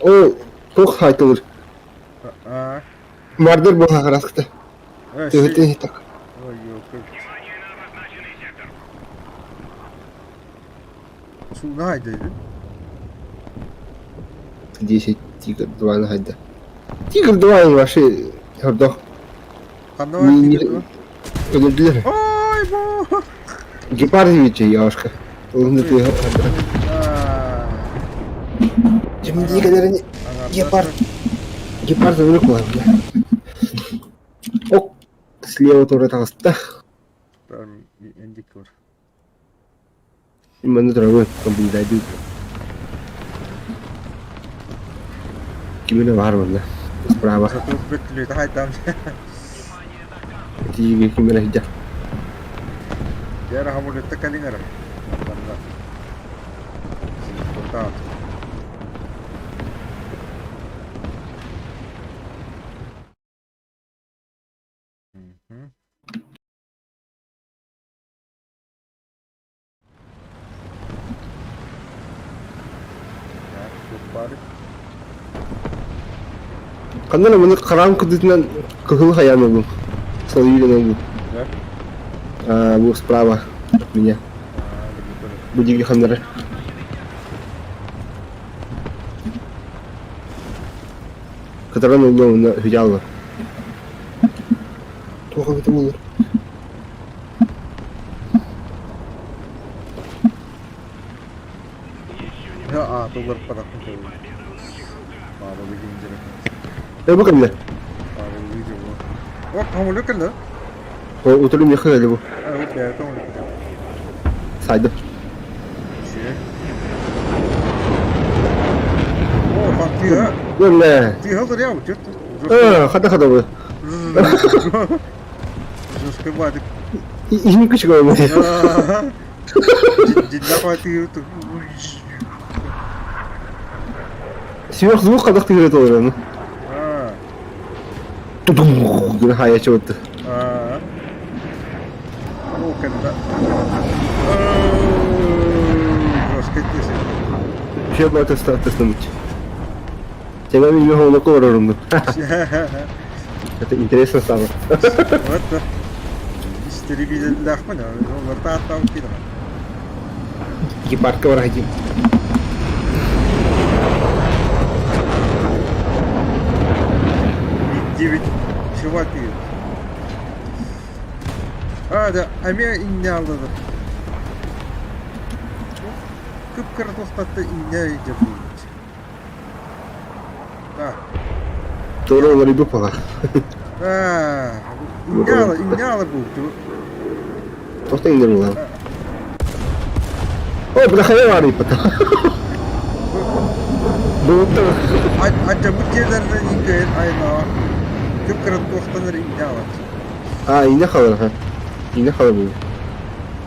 О, туох хаайтылыр? Мардыр буола хараскыта. Төһөтөн так. Сууна хайда 10 Тигр 2 на хайда. Тигр 2 ваши хордох. Ханна бар Тигр 2? Өлөрдүлэр. Ой, бо! Гепардович Яшка. Оны ты Гепард. Гепард өлүк буолар. Ок, слева тура таҕыста. Эндик бар. Манна турабын, наблюдайдыы. Киминэ баар манна. Справа. Бөттүлүтэ хайдам. Тииги киминэ сылдьар. Дьэ, хамулетта кэлин эрэ. Манна. Тутаат. Ханна эрэ маны хараам кытыытынан кыһыл хайаан ыллым. Солуйан ыллым. Аа, бу справа от меня. Бу диги ханнары. Кытаран ыллым уонна хүдьааллар. Туох эбитэ буолар? Э, бу кэллэ. Утары миэхэ кэллэ бу. Сайды. Кэллэ. Э, хата хата бу. Иһин күчүк Сүөх звук хадах тыгыры толорonu. Тудум гына хайа чыбытты. Все бата статусным. Тебя меня холоко орорумну. Это интересно стало. Вот. Истерибилеллээхпин, олорто ааттаабыт киһи Гепардка барахтим. Девять чувак А, да, эмиэ инньэ алдыдыр. Кып-кыра туохтатта инньэ илдьэ буолбут. Да. Туора уларыйбыт баҕар. Аа, инньэ инньэ буолбут. Тоқта иҥнэр буолан. Ой, бля, хайа баар ыйппата. Былыттар. Аччабыт дьиэлэринэн иҥкэйэн айнаҕа кып-кыра туохтанар инньэ алат. А, инньэ халар, ха. Инньэ халар буолуо.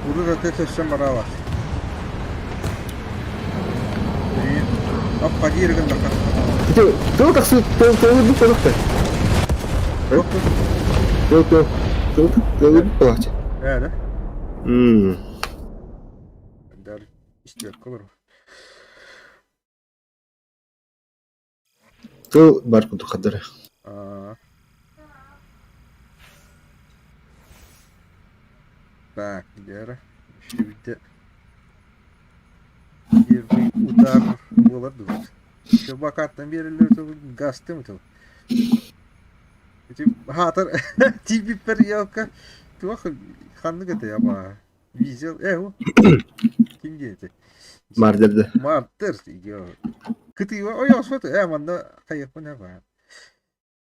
Урут аты төссө бараалар. Аппадиир гыннахха. Ити тыл тахсы тыл тыл бу колохта. Тыл тыл тыл тыл бу колохча. Ээ, Мм. Дар истиэккэ олорор. Тыл бар курдук хардара. Аа. Так, Гера, үчүгүйдэ первый удар буолар дуо? Чубакаттан биэрэллэр гастым тыл. Ити хаатар тиийбиппэр елка туох ханнык этэй аба Визел э о ким диэти Мардерда. Мартер кытыыба ойоосот э манна хайыахпын эба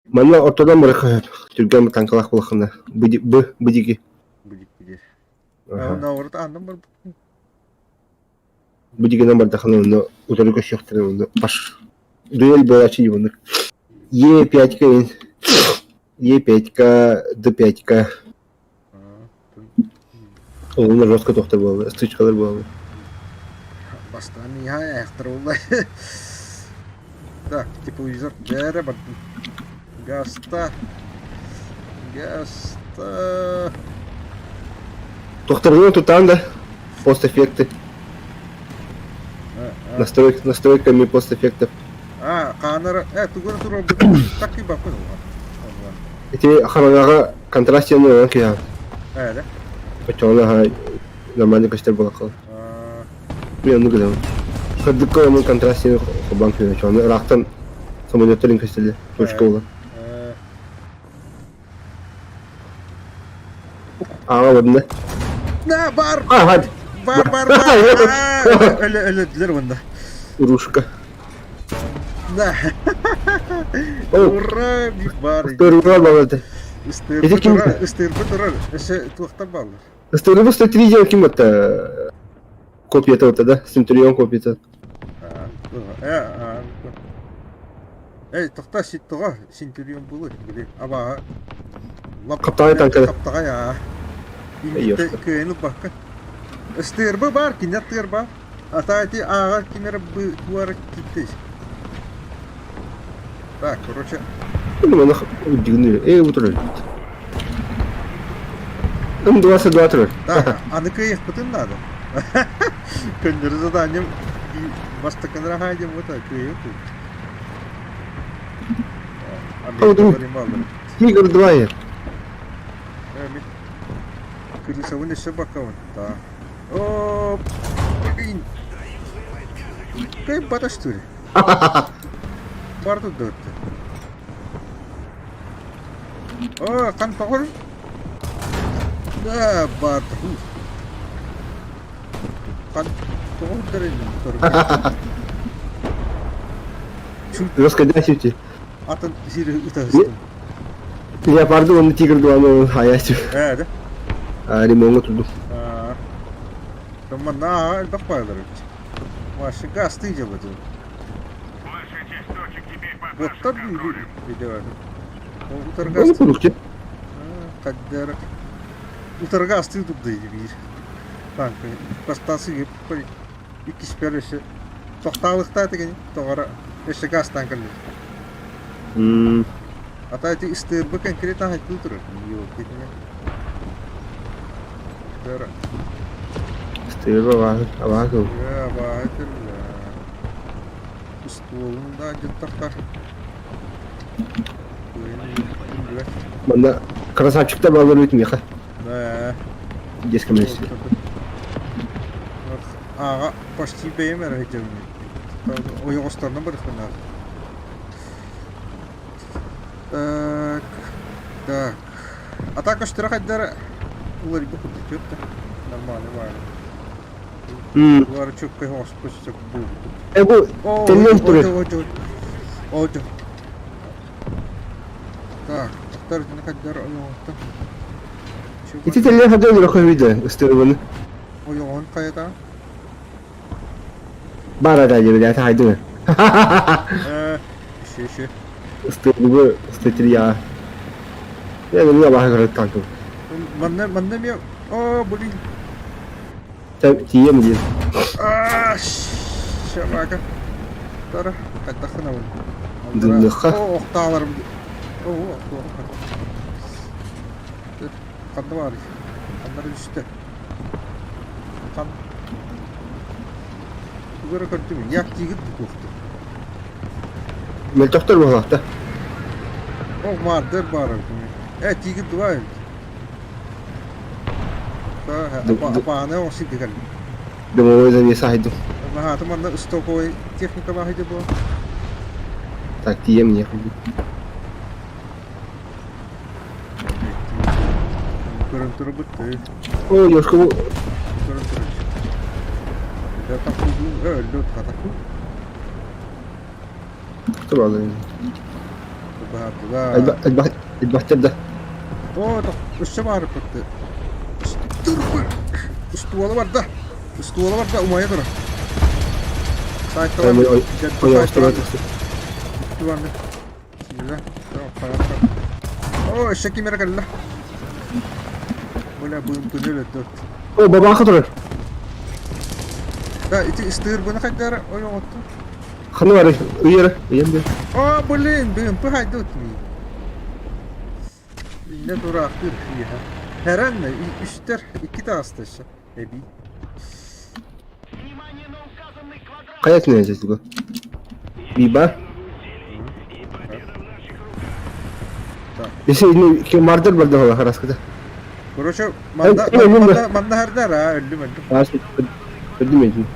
Манна ортодан бырахыһар түргэн танкалаах булахына б быдиги. Быдик быдик. Онно орут анным бар. Быдигинен бардахына онно утары көсүөхтэрин онно баш дуэль буолааччы дии Е5 Е5-ка Д5-ка Онно жестко тохтор буолла, стычкалар буолла. Бастаан миэхэ айахтар буолла. Так, тепловизор бээрэ бардым. Гаста. Гаста. Тохторгун тутаан да постэффекты. Настройками постэффектов. А, хаанара, тугу туруорбут так кыйбаппын уга. Ити хараҥаҕа контраст диэн ылан киһи. Ээ, Оччоҕуна нормально көстөр буолаххын. Мен оннук гынабын. Сырдыкка оннук контраст диэн холбоон киһи. Оччоҕуна ыраахтан самолеттар көстөллөр. Точка буолан. Ааҕа олордун Да, бар! А, Бар, бар, бар! Өлө, өлөдүлэр уонна. Урушка. Да. Ура, бар. Ыстырыга балады. Ыстырбы турар, ыстырбы турар. Өссө туохтан бааллар? Ыстырыбы 103 диэн ким это? Копията вот да? Центурион копията. Эй, тоқта ситтоҕо Синтүрүөн булу били абааһы лап Хаптаҕай таҥкары. Хаптаҕай аа. Инникте кыайан ылбакка. Ыстыырба баар, кини аттыгар баар. Ата ити ааҕар ким эрэ быара киттэ. Так, короче. Ну, удивный. Эй, утро. М22 турар. Так, аны кыайыахпытын наада. Көннөрү заданием бастакынара хаайдым вот кыайыахпыт. Тигр 2. Крысовын өссө бакабын. Да. О, блин. Кай бата что ли? Бар тут дырты. О, қан тоғыр. Да, бар. Қан тоғыр Расходящийся. Атын сири ытаһыстым. Леопарды уонна тигр дуаны хайааччы. Ээ да? Ремоҥҥа турдум. Манна элбэх баайлар эбит. Ваши гасты дьабыты. Боттар видео. Оны курдук Хаддара. Утарга астыы турда биир. Танка. Бастасы иккиспэр өссө тохтаалыктаа тигини тоҕоро өссө гаастаан кэллим. Ата ити ыстыырбы конкретно хайдыы турар итинэ. Тара. Ыстыырба абааһы абааһы Ээ абааһы кэллэ. Устуолун да дьыттахтар. Манна красавчиктар бааллар эбит миэхэ. Ээ. Детском месте. Ааҕа почти бэйэм эрэ сылдьабын. Ойоҕосторунан барыахпын Так, так. А так көстөрө хайдара уларыйбыт курдук түөртэ. Нормально баар. Улары чөккөй оҕоспут сөп буолбут. Э бу тэллэн турар. Ожо. Так, тохтор итини хайдара ойоҕоттон. Ити тэллэн хадаа өлөрө көһүйдэ ыстырыбыны. Ойоҕоһун хайата? Баар да диэбилээтэ хайдыҥы. Иши иши. Ыстырыбы ыстырия. Я не абааһы көрөр танкым. Манна манна эмиэ о блин. Тиийэм диэн. Аа шабака. Тара хайдах гынабын? Дыллыхха. О охтааларым. О охтуохха. Ханна баарый? Ханна түстэ? Хан Тугу эрэ көрдүм. Як тигр туохтур. Мөлтөхтөр буолаахта. О, маардар баар Э, тигр два эбит. Апааны оҥосуй кэллим. Дымовой завеса хайдым. Наһааты манна стоковой техника баахыйда буо. Так, тиийэм не Көрөн турабыт. О, немножко Көрөн турабыт. Өллү хатаку. Туралы. Баһаатыга. Элбэхтэр да. О, өссө баар көттө. Устуола барда. Устуола барда, умайа турар. Сайталар. О, өссө ким эрэ кэллэ. Бля, быымпыны өлөрдөт. О, бабаха турар. Да, ити ыстыырбыны хайдара ойоҕоттун. Ханы бары, ыйара, ыйан бер. О, блин, быымпы хайдут ми. Инне тураахтыыр кыыһа. Хэрэн үстэр икки таҕыста өссө. Эбии. Хайа түнэйдэ туга? Биба? Так. Если ну мардер барда хола хараскыта. Короче, манна манна манна хардар аа өллүм өллүм. Өлдүм өлдүм.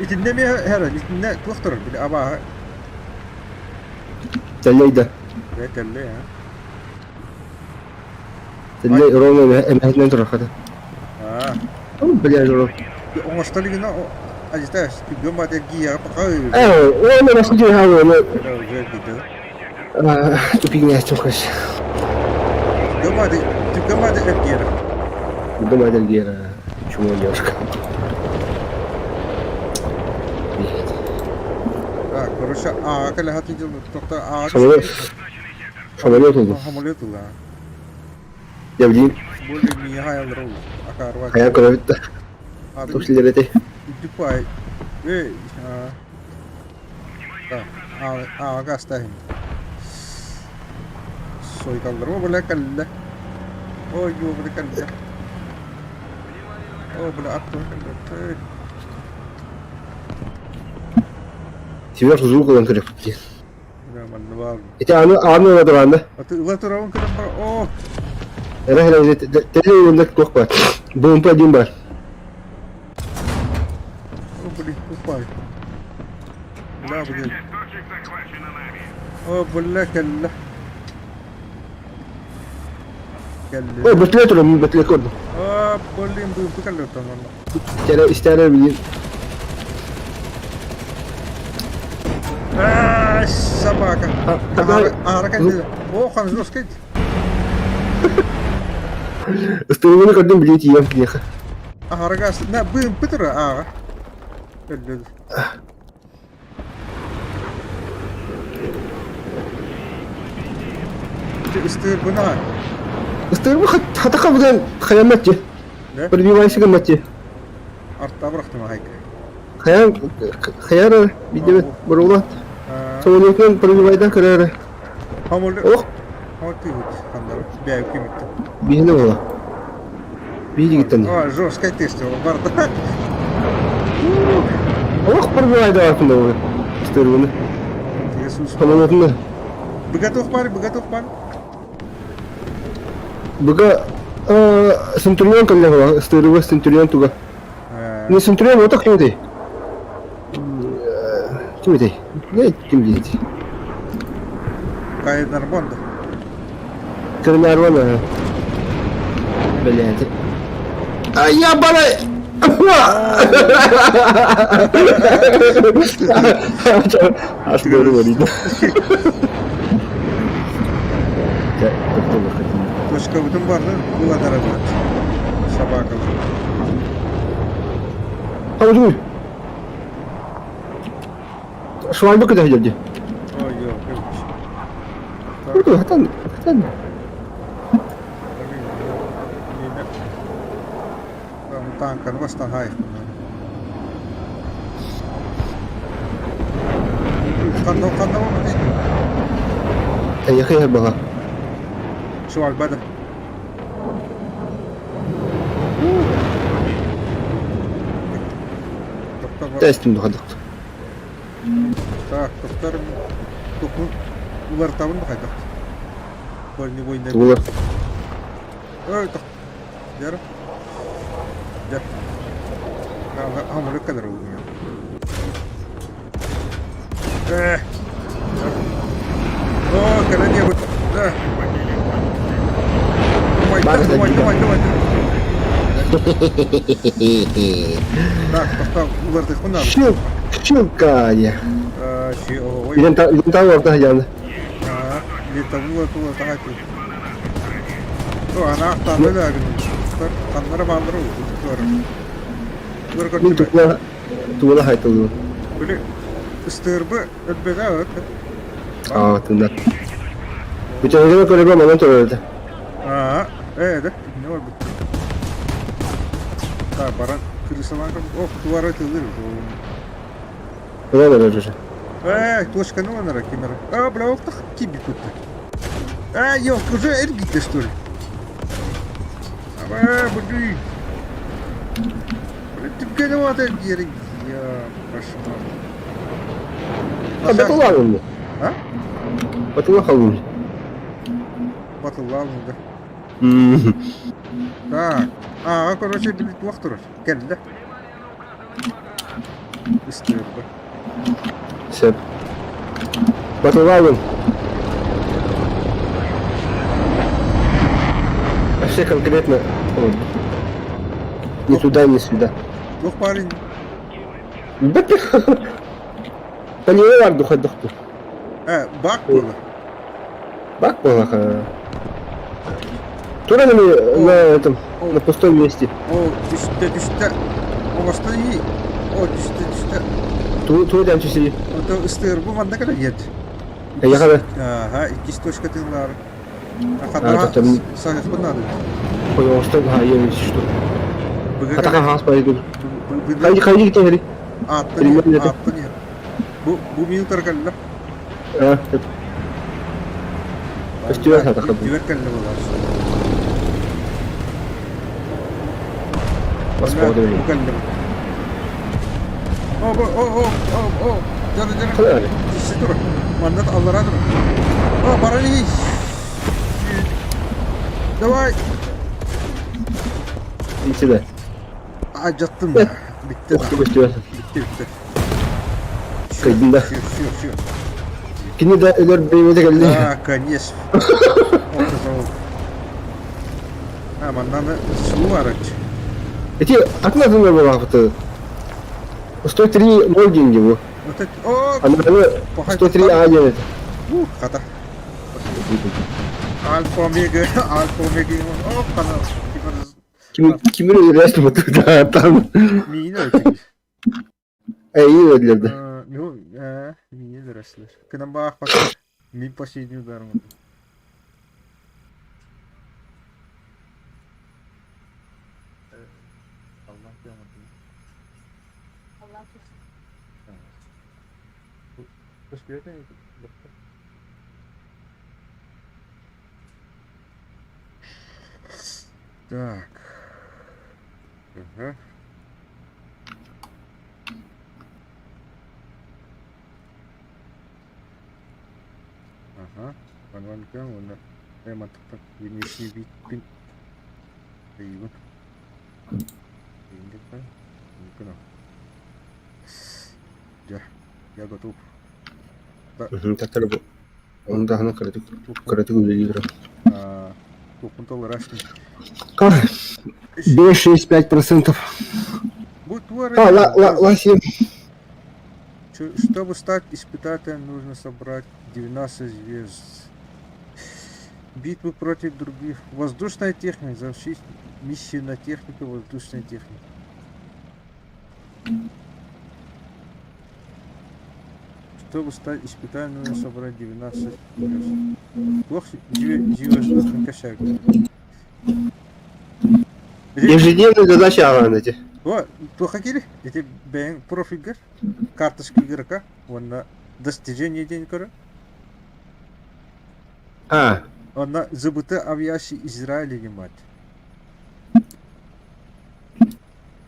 Итиннэ ми хара итиннэ туох турар били абааһы. Тэллэй да. Бэ тэллэй аа. Тэллэй ровно эмэһитинэн турар хата. Аа. Бля, жору. Оҥосто илигинэ ажита түгэн баат эргийэҕэ пока Э, он на сидел, он уже видел. Тупигнястим хоть. Түгэн баат эргийэр. Түгэн баат эргийэр. Чмо девушка. Так, короче, ааҕа кэлэ сатыы тохто ааҕа Самолет. Самолет oldu. Самолет ылла. Я билим. Более миэхэ айаллара акаарба. Хайа көрөбүт да. Тупсилер эти. Үрдүк Эй, ааҕа астаһын. Сойкаллар бля кэллэ. Ой, ё, бля кэллэ. О, бля, аттан кэллэ. Сверху звук ылан көрөппүт. Бля, манна баар. Ити аны аны ыла туран Аты ыла турабын көрөн бар. О, Эрэ эрэ тэлэ уонна туох бар. БМП один бар. О, блин, упай. Бля, блин. О, бля, кэллэ. Кэллэ. Ой, бөтүлэ туран бөтүлэ көрдүм. О, блин, быымпы кэллэ оттон манна. Истэрэ истэрэ билин. Аа, собака. Аара кэллэ. О, ханжос кэллэ. Ыстырыгыны көрдүм билии тиийэн киниэхэ. Аһарыгас, на быымпы тура ааҕа. Өллөдү. Ыстыырбына. Ыстыырбы хатаха будан хаяммат же. Пробивайся гыммат же. Артта бырахтым ахайка. Хаян хаяра бидебет борула. Самолетынан пробивайдан көрөөрө. Ох. Биһине буола. Биһигиттэн. О, жесткая тест барда. Ох, пробивайда артында Ыстырбыны. Самолетына. Быгатов бар, быгатов бар. Быга Центурион кэллэ ыстырыбы Центурион туга. Не Центурион отох кимдей? Кимдей? Не ким диэти? Кайнарбон. Кайнарбон. Блядь. А я бара... Аж говорит. Точка бүтүн барды, була дарабат. Собакалар. Хавжуй. Швальба куда идете? Ой, ё, Хатан, хатан. Танканы бастан хайық. Қанда қанда дейді? Әйе, баға. Швальбада. Тестим духадық. Так, тоқтар тоқу улар табын бақайдақ. Бронебойный. Улар. Ой, тоқ. Жар. Жар. Хамыры кадр у меня. Э. О, когда не было. Да. Давай, давай, давай, давай. Так, тоқтау, уларды хунар. Щелк, щелканье. Ой. Лента, лента орта яны. Лента була тула тахати. О, ана ақтанды да Қаннара бандыру, Мин тула тула хайтылы. Били, ыстырбы өлбеге өт. Аа, тында. Бүтәнге көрөбө манан төрөдө. Аа, э, да, не бар бит. Так, баран крысалан, ох, туара тылыр. Куда да Э, точка ну на камера. А, бля, ох, киби тут. А, ёлка, уже эргите, что ли? А, блин. Блин, ты виноват, Я кошмар. А батылаабын. А? Батылахалын. Батыллаабын да. Так. Аа, короче, били туох турар. Кэллэ. Истиэрбэ. Сөп. Батылаабын. Вообще конкретно ни туда, ни сюда. Туох парень? Поняла бар духайдохту. Э, бак было. Бак было. Тура на, на этом, на пустом месте. О, түстэ, түстэ. Оҥостон иһии. О, түстэ, түстэ. Ту ту дям чиси. Ото ыстыырбы манна кэлэн иһэт. Эйэхэ Ааха, иккис точка тыыннаары. А, Хатаҕа там саҥахпын наада. Оҥостон хаайыам что. Быга Хатаха хаас пайдыр. Быга Хайди хайди китэри. ааттан иһэр, ааттан иһэр. Бу бу минутар кэллэ. А, Көстүбэт хатаха. Түбэр кэллэ буолар. Господи. Бу кэллэ. О, о, о, о, о, дьара, дьара. Тиси тур. Манна аллара тур. О, баран иһий. Давай. Итиле. Алдьаттым да. Бүттэ да. Көстүбэт. Бүттэ, бүттэ. Кыйдын да. Все, все, все. Кини да өлөр бэйбэтэ кэлли. А, конечно. А, маннаны суу арыч. Эти атын атын буолаахпыт. 103 ноль деньги бу. Вот это... О, Аны 103 А диэн этэ. Ух, хата. Альфа омега, альфа омега. О, хана. Кимир өлөрөөс да там. Миин өлтүгүс. Эйи өлөрдө. Ну, миин өлөрөслөр. Кынан баах мин последний ударым. Так. Ага. Ага. Манванкан уонна эматтыктан внешний вид ыйбын. Дьэ, я готов. Татар бу. Оны даһаны кыратык кыратык үлэлиир. Туохпун толорашный. 5-6-5%. А, ла, ла, ла, 7. Чтобы стать испытателем, нужно собрать 12 звезд. Битвы против других. Воздушная техника. Завершить миссию на технику воздушной техники. Чтобы стать испытателем, нужно собрать 12 звезд. Туох звездных косяк. Ежедневная задача аҕаан эти. О, туохха кири? Ити бэйэҥ профильгар, карточка игрока, уонна достижение диэн көрө. А. Онно ЗБТ авиации Израиля не мать.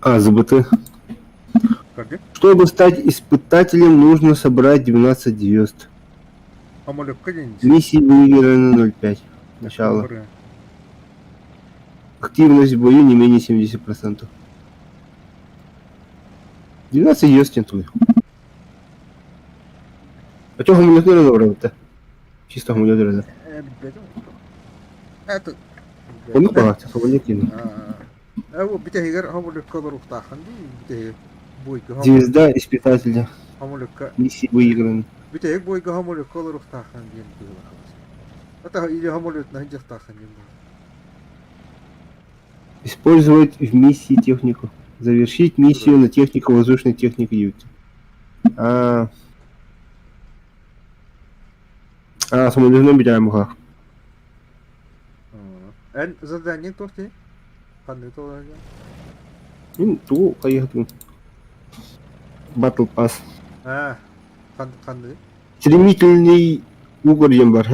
А, ЗБТ. Как? Чтобы стать испытателем, нужно собрать 12 звезд. Амолюкка диэн. Миссии выиграно 0,5. Начало. Активность в бою не менее 70%. 12 звезд нет. А чё гуманитарный добрый-то? Чисто гуманитарный. Это... Оннук баҕар, соболик диэн. Э, бүтэһигэр хомулукка олоруохтааххын дии, бүтэһик бойга Звезда испытателя. хомулукка Миссии выиграны. бүтэһик бойга хомулукка олоруохтааххын диэн быһыылаах. Это или хомулютна сылдьыахтааххын диэн Использовать в миссии технику. Завершить миссию на технику воздушной техники Юти. А, а самолетном битаем муха. Эн задание туох дии? Ханнык туоларга? Мин тугу хайыһытын? Battle Pass. Аа, ханныгы? Стремительный угор диэн бар,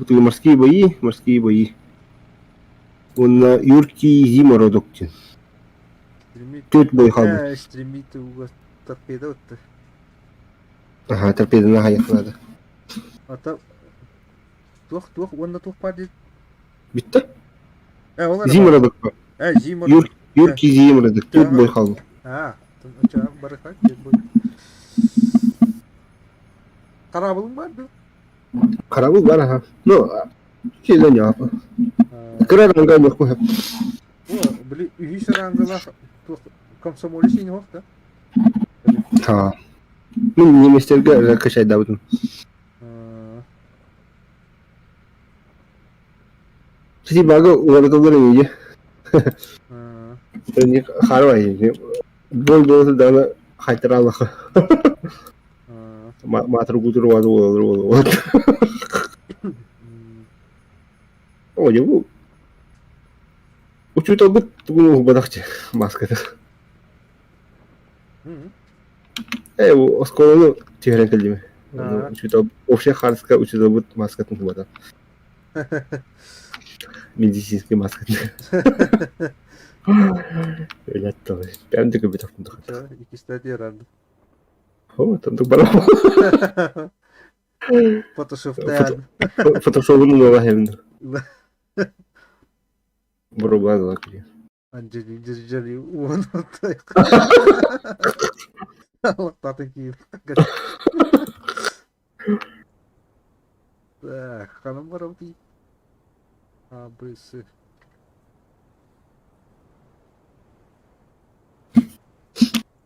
морские бои, морские бои. Уонна Юркий зимородок диэн. Төрт бой хаалбыт. Стремительный угор торпеда отты. Аха, торпеданы аһайыах наада. Ата туох туох уонна туох баар диэн? Бүттэ. Э, ол эрэ Зим баар. ырыдыкпа. Э, Зим Юр, ырыдык. Юркий Зим ырыдык. Тут бой хаалбыт. Аа, барыха бой. Хараабылыҥ баар дуо? Харабыл бар аха. Ну, киһи ньаапа. Кыра ранга ньохпу. О, били үһүс рангалаах туох комсомолец иһин да? Ха. Мин немецтерге качайдабытым. Кстати, бага уларытыллар иди. Харвай. Бой болсу дана хайтаралаха. Маатыр гутур уады уолар уолар. О, бу учууталбыт тугун уһубатахчы маската. Э, оскуоланы түһэрэн кэллим. Учуутал общая хаарыска учууталбыт маскатын уһубата. Медицинский маскатын. Өлөт Прям да көбүтөхпүн. Иккистэти ярарды. О, тандык бар. Фотошоптаан. Фотошобун уҥуоҕа эһэбин. Боруобалаан ыла киһи. Анджелина Джоли уон Аллахтатын киир. Так, ханан барабытый? А, Б, С.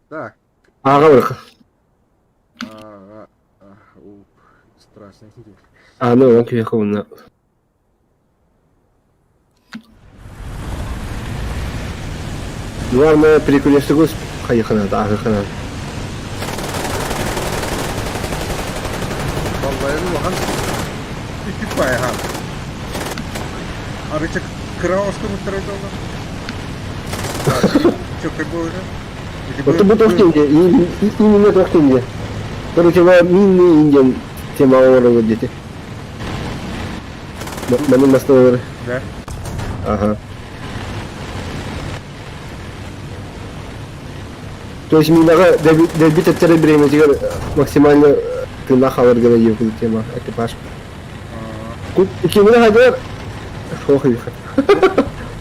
Так. Ааҕа барыха. А, страшно. Аны ол киһиэхэ уонна Главное перекрестогос хайыханаата аһыханаат. Баллайын улахан үтүк баайаха. Арыча кыра оскомуттара доллар. Чөккөй буолара. Вот бу туох диэн именно туох диэн Короче, минный индиан тема оҥороллор диэти. Маны масталары. Да. Ага. То есть минаҕа дэлби тэттэрэр бириэмэтигэр максимально тыыннаах хаалар гына диэн тема экипаж. Кимини хайдыгар суох иһэ.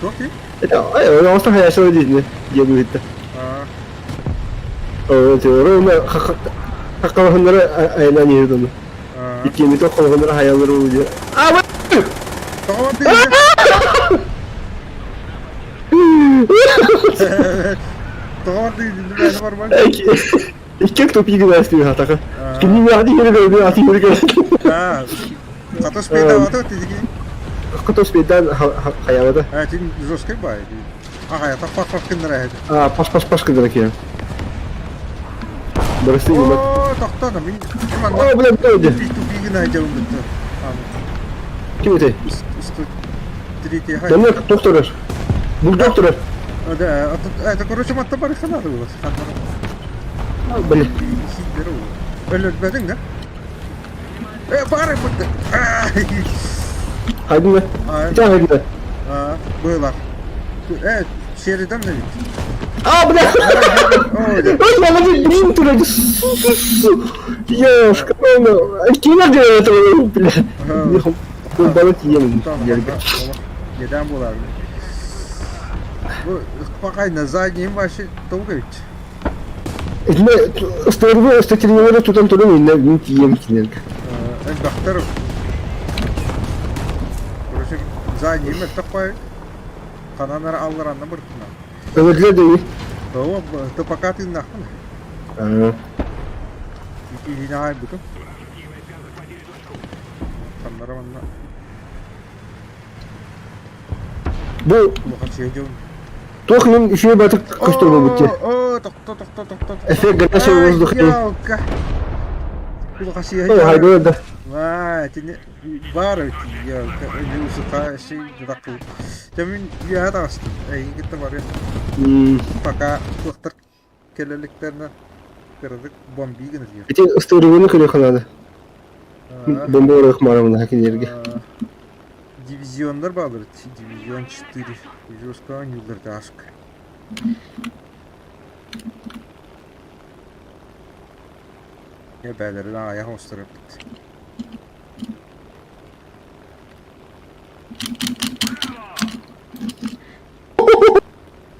Туох дии? Оҥостон хайааччылар диэтини диэн ыытта. Ровно хаххалаһыннары айанан иһэр ону. Иккиэммитин холоһуннары хайалар уу диye. Тоҕо Тоҕо барбан? Икки тупик гынастыы хатаха. Кини ати yeri ати yeri Хата спейдаабата тидики. Хата спейдан хаябата. А тин жесткий бай. Ага, это паш-паш кындыра эти. А, паш-паш-паш кындыра киһи. Бырастыы гыммат. О, тохтоно, мин О, бля, бля, Тупик гына дьалым бытты. Ким этэй? Третий хай. Дэмэ доктор. Бульдог турар. Да, это, короче, матта бар ханары вот. Блин. Өлөрбөтүҥ да? Э, бары бытты. Хайдың да? Итаа хайдың да? Быылар. Э, Шеридан да ведь. А, бля! Ой, молодец, блин, турар. Ёшка, кимнер делает это, бля? Балык ем. Едан болар. Бу пока на заднем вообще толкает. Итинэ ыстырбы ыстатирнелere тутан туран инне мин тиийем кинилэргэ. Элбэхтэр. Короче, задним это такой. Ханан алларанна быртына. Өлөрлөр дии. О, ты пока ты нахуй. Илине хайбытым. Ханнара манна. Бу Улахан сиэдьон. туох мин үчүгэй баатык көстөр буолбут дии. О, тохто, тохто, тохто. Эффект горячего воздуха. Ялка. Улахан Ой, сиэдьон. хайдыа да. Аа, итини баар эбит ялка. Үсүка шей дакыл. Тэмин үөһэ таҕыстым. Эйигин кытта барыам. Пока туохтар кэлэликтэринэ кырадык бомби гына диир. Ити ыстырыгыны көрүөххэ наада. Бомба оруох маарабына кинилэргэ. Дивизионнар баалар. Дивизион 4. Жестко анюллар таск. Дьэ бээлэрин аҕыйах оҥостор эбит.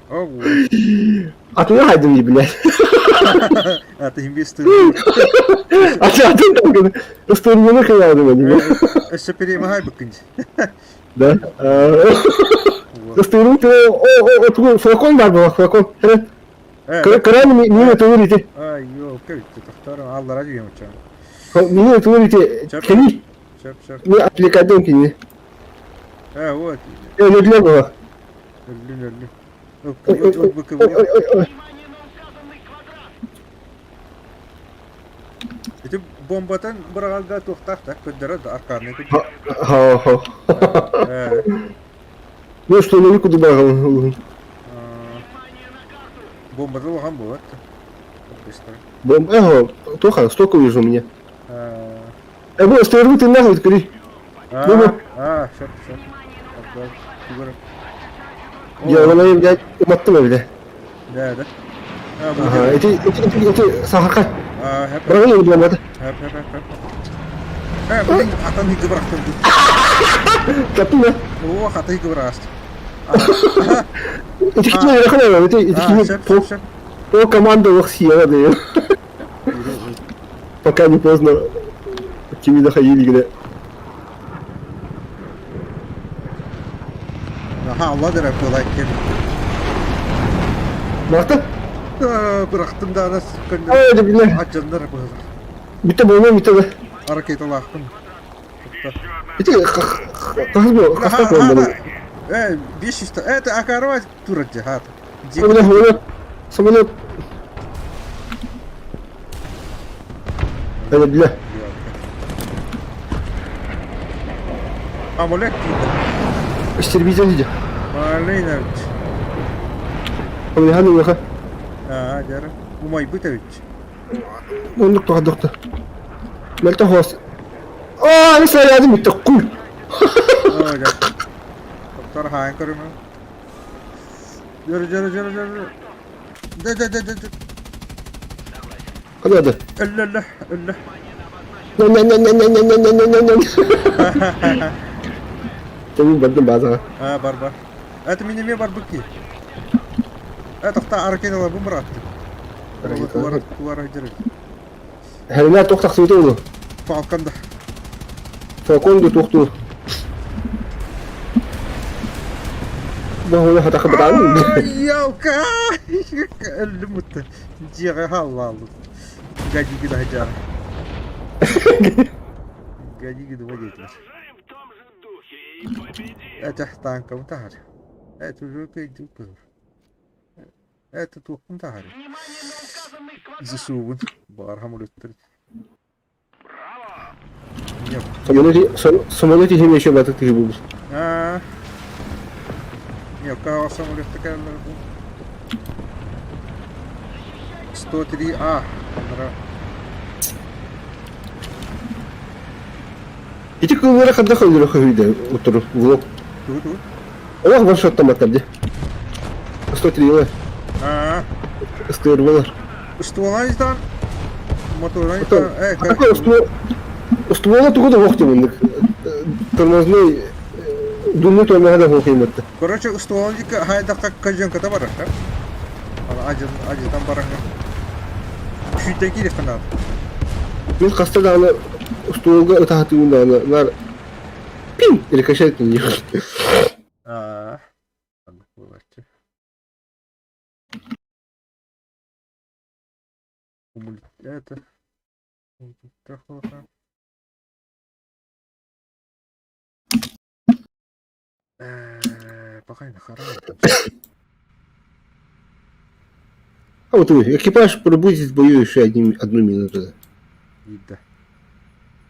Ого. Атыҥа хайдым дии бля. А ты имбис ты. Аты атын там ыстырманы кыйаадым они. Өссө перемагай быккын. Да. Ыстырмы ты о о о флакон бар была флакон. Кыран мимо туурите. Ай, ёлка, ведь тохтор аллара дүйем уча. Мимо туурите. Кини. Сөп, сөп. Не отвлекадым кини. Э, вот. Өлүллэ була. Өллүн, өллүн. Ой, ой, Ити бомбатын быраҕарга туохтаах да көрдөрөр да аркааннай көрдөрөр. Хо-хо. Ну что, ну никуда быраҕалын. Бомбата улахан буолар Быстро. Бомба, ага, тоха, столько вижу у меня. Э, бу, стрельбу ты нахуй открой. А, все, все. Я вона блядь, уматтым бile. Да, да. Ага, эти, эти, эти, эти, сахарка. Быраҕын ылбы бомбата. Э, блин, атын хигы бырахтым. Каттым да. О, хаты хигы быраҕаст. Эти кини эрэ эти, эти кини по, по команду съела, да. Пока не поздно. Кими доходили, где. Аха, Алла дэрэ буолай кем. Бырахтым? Бырахтым да анас Ой, да бile. Ачандар быһылар. Бүтэ болма бүтэ да. Ракеталаахпын. Ити хас бу хастак болманы. Э, 500. Это акарова турат хат. Самолет, самолет. Это бля. Амулет Истребитель иди. Малина. Хамлихан улаха. Аа, дьара. Умайбыт эбит. Оннук тоха дохта. Мэлтэ хос. Аа, аны снарядым бүттэ куй. Оо, дьэ. Токтор хаайан көрүмэ. Дьөрү, дьөрү, дьөрү, дьөрү. Дэ, дэ, дэ, дэ, дэ. Ханада. Өллө, өллө, өллө. Не-не-не-не-не-не-не-не-не. Тэмин бардым базаҕа. Аа, бар, бар. Это мин эмиэ барбыт кии. Э, тохтоо, ракеталарбын бырааттым. Туара, туара дьэрэ. Хэринэ туох тахсыбыта уну? Фалкон да. Фалкон да туохтуур. Бу хатаха бытаан. Ялка! Өллүм мутта. Дьиэҕэ хааллааллым. Гадиги да дьаа. Гадиги дума диэтилэр. Это танкабын таһар. Это уже кыйдык Это туохпун таһар. ЗСУ-бун. Баҕар хамырыттыр. Самолет иһин еще батык тиһи булбут. Аа. Мелкого самолетта кэллэр бу. 103 А. Анара. Ити кыллара ханна кыллара көһүйдэ утуру влог. Тугу тугу? Олох маршруттаматтар дии. 103 Аа. Ыстыырбалар. Ствола издан. Моторан издан. Э, Ствола тугу да суох дии Тормозной думну тормоһа да суох иимэтте. Короче, ствола дика хайдахта кожанката барар. Ана ажын ажытан бараҥҥа. Сүүйтэн киириэххэ наада. Мин хаста даҕаны устуолга ытаһатыыбын даҕаны наар пин рикошет диир. Аа. Оннук буолааччы. Это Пока А вот и экипаж пробудет в бою еще одним, одну минуту. Да.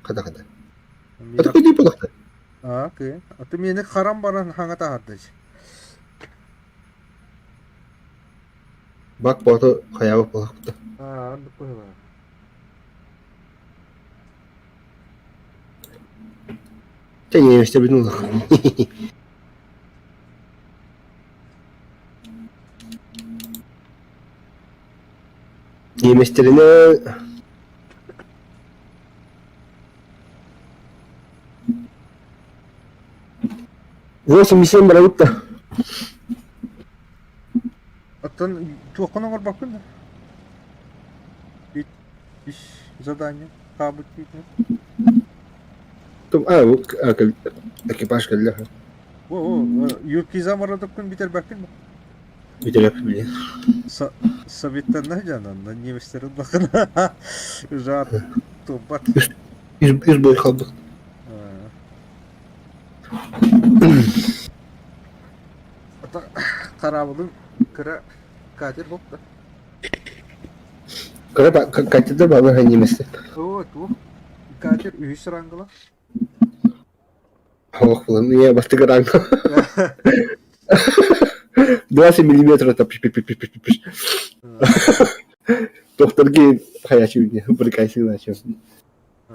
Хата-хата. А такой не подохта. А, окей. А ты меня харам баран хаңата хардыч. Бак бото хаябы полахпыта. А, анды поняла. Те не истебин улах. Неместерine. 8,7 барабыт да. Оттон туоххун оҥорбоккун да? Ит ис задание хаалбыт диэтэ. Том а, бу а, кэл- экипаж кэллэ. О, о, юркиза мородоккун бүтэрбэккин да? Бүтэреп билин. Со Советтанна дьананна немецтер ыллахына жаат турбат. Үс, үс, үс бой қалдық. Ата хараабылын кыра катер болта. Кыра катерда балы немесе. О, туох катер үһүс рангыла. Ох, не, бастыгы ранг. 20 миллиметров там пиш пиш пиш пиш пиш. Докторге хаячы брыкайсы начал.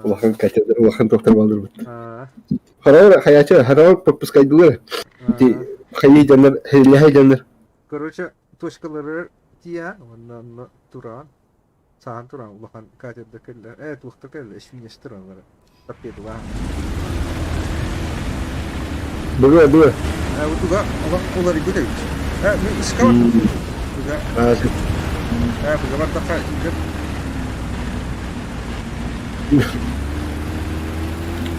Улахан катер, улахан доктор балдыр. Хараур хаячы, хараур подпускайдылар. Ти хайы жаннар, хейле жаннар. Короче, точкалары тия, онна туран, сахан туран улахан катерда кэллэ, э туохта кэллэ, эсминес тураллара. Торпедалаан. Быга, быга. Э, туга уларыйбыт эбит. Э, мин иска бардым. Быга, э, быга бардахха игр.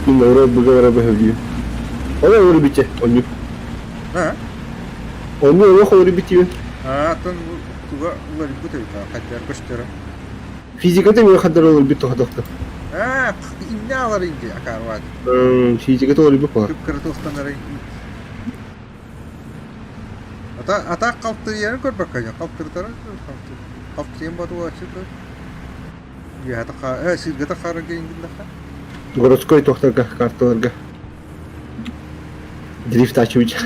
Мин ора быга бара бөһөлүү. Ола ора бите, онню. А? Онню олох ора бите. А, атын туга уларыйбыт эбит, хаддар көстөрө. Физиката мен хаддар олор бит тоходохто. А, инне алар инди акарват. Физиката олор бит Күп кырытылстанары. Ата ата қалтырыяны көрбөккө қалтыртара қалтырыян батуачы Э, сиргата харага ингиннаха. Городской тохторга карталарга. Дрифт ачыбыч.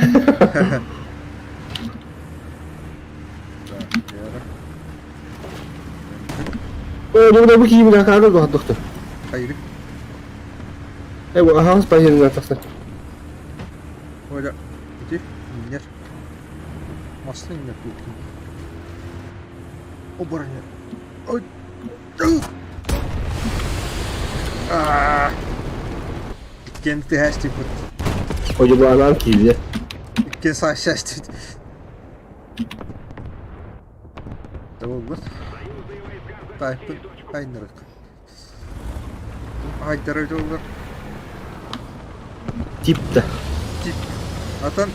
О, ну бу киимин акаары доктор. Хайры. Э, бу ахаас пахерин тахсан. Оля, иди, иннер. Маслы иннер туутун. Обороня. Ой. Аа. Иккен тыһаастыппыт. Ожобаанaan киирде. Иккен саастыппыт. Табылбыт. Тайпын айнырык. Айдара жоллар. Тип да. Тип. Атын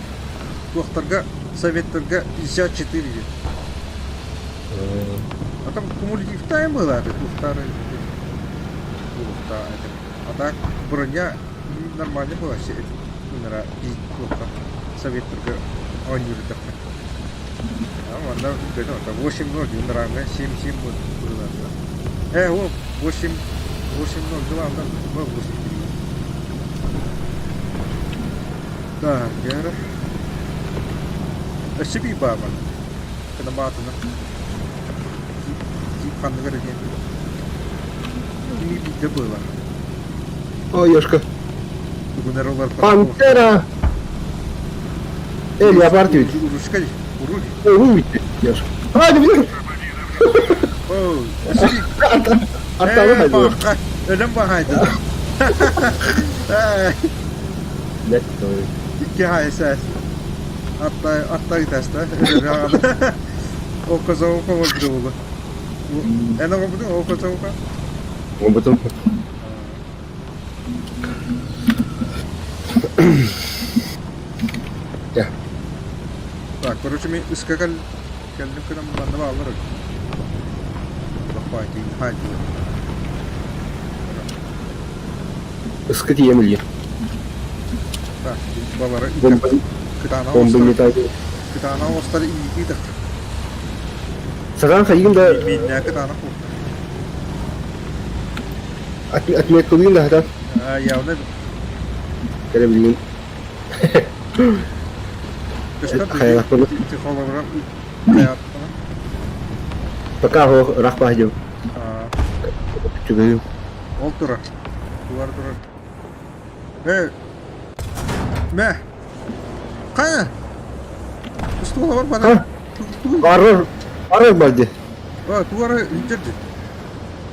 туохтарга советтарга 54 диэн. Атын кумулятивтайым ылааты туохтары А так броня нормально была все это туохха советтарга оонньуурдахха. А манна 8-0 ынараҥҥа 7-7 быһыылаах. Э, о, 8 8-0 главное, 8-3. Так, Гера. Өссө биир баабар. Кынабаатына. Тип ханныгар диэн. Кими биирдэ быылар. О, Ёшка. Тугунар олар Пантера! Э, леопард ведь. Урушка урули. Ой, вы видите, Ёшка. А, не видел! О, өссө биир. Арталы Э, хайдылар. баха. Өлөн бахайды. Блядь, ой. Икки хайса. Атта атта ытаста. Око за око болду. Эн оҕобутун око за око. Оботом. Я. Так, короче, мен ыска кэл кэллим кынан манна бааллар. Лаппаати, хаати. Ыска тием Илья. Так, балары Бомба, кытаана бомба остар, металл. кытаана остар инники да. Саган хайгын да Миннә кытаана ку. отметкалыйын да хата. А, явно Кэлэ билигин. көстөр Хайалахпын. психологра хаятына. Пока хо рахпа дем. А, Чугаю. ол турар. Туар турар. Э, мә. Кая? Устула бар бана. Барыр. Барыр барды. А, туара хинжерди.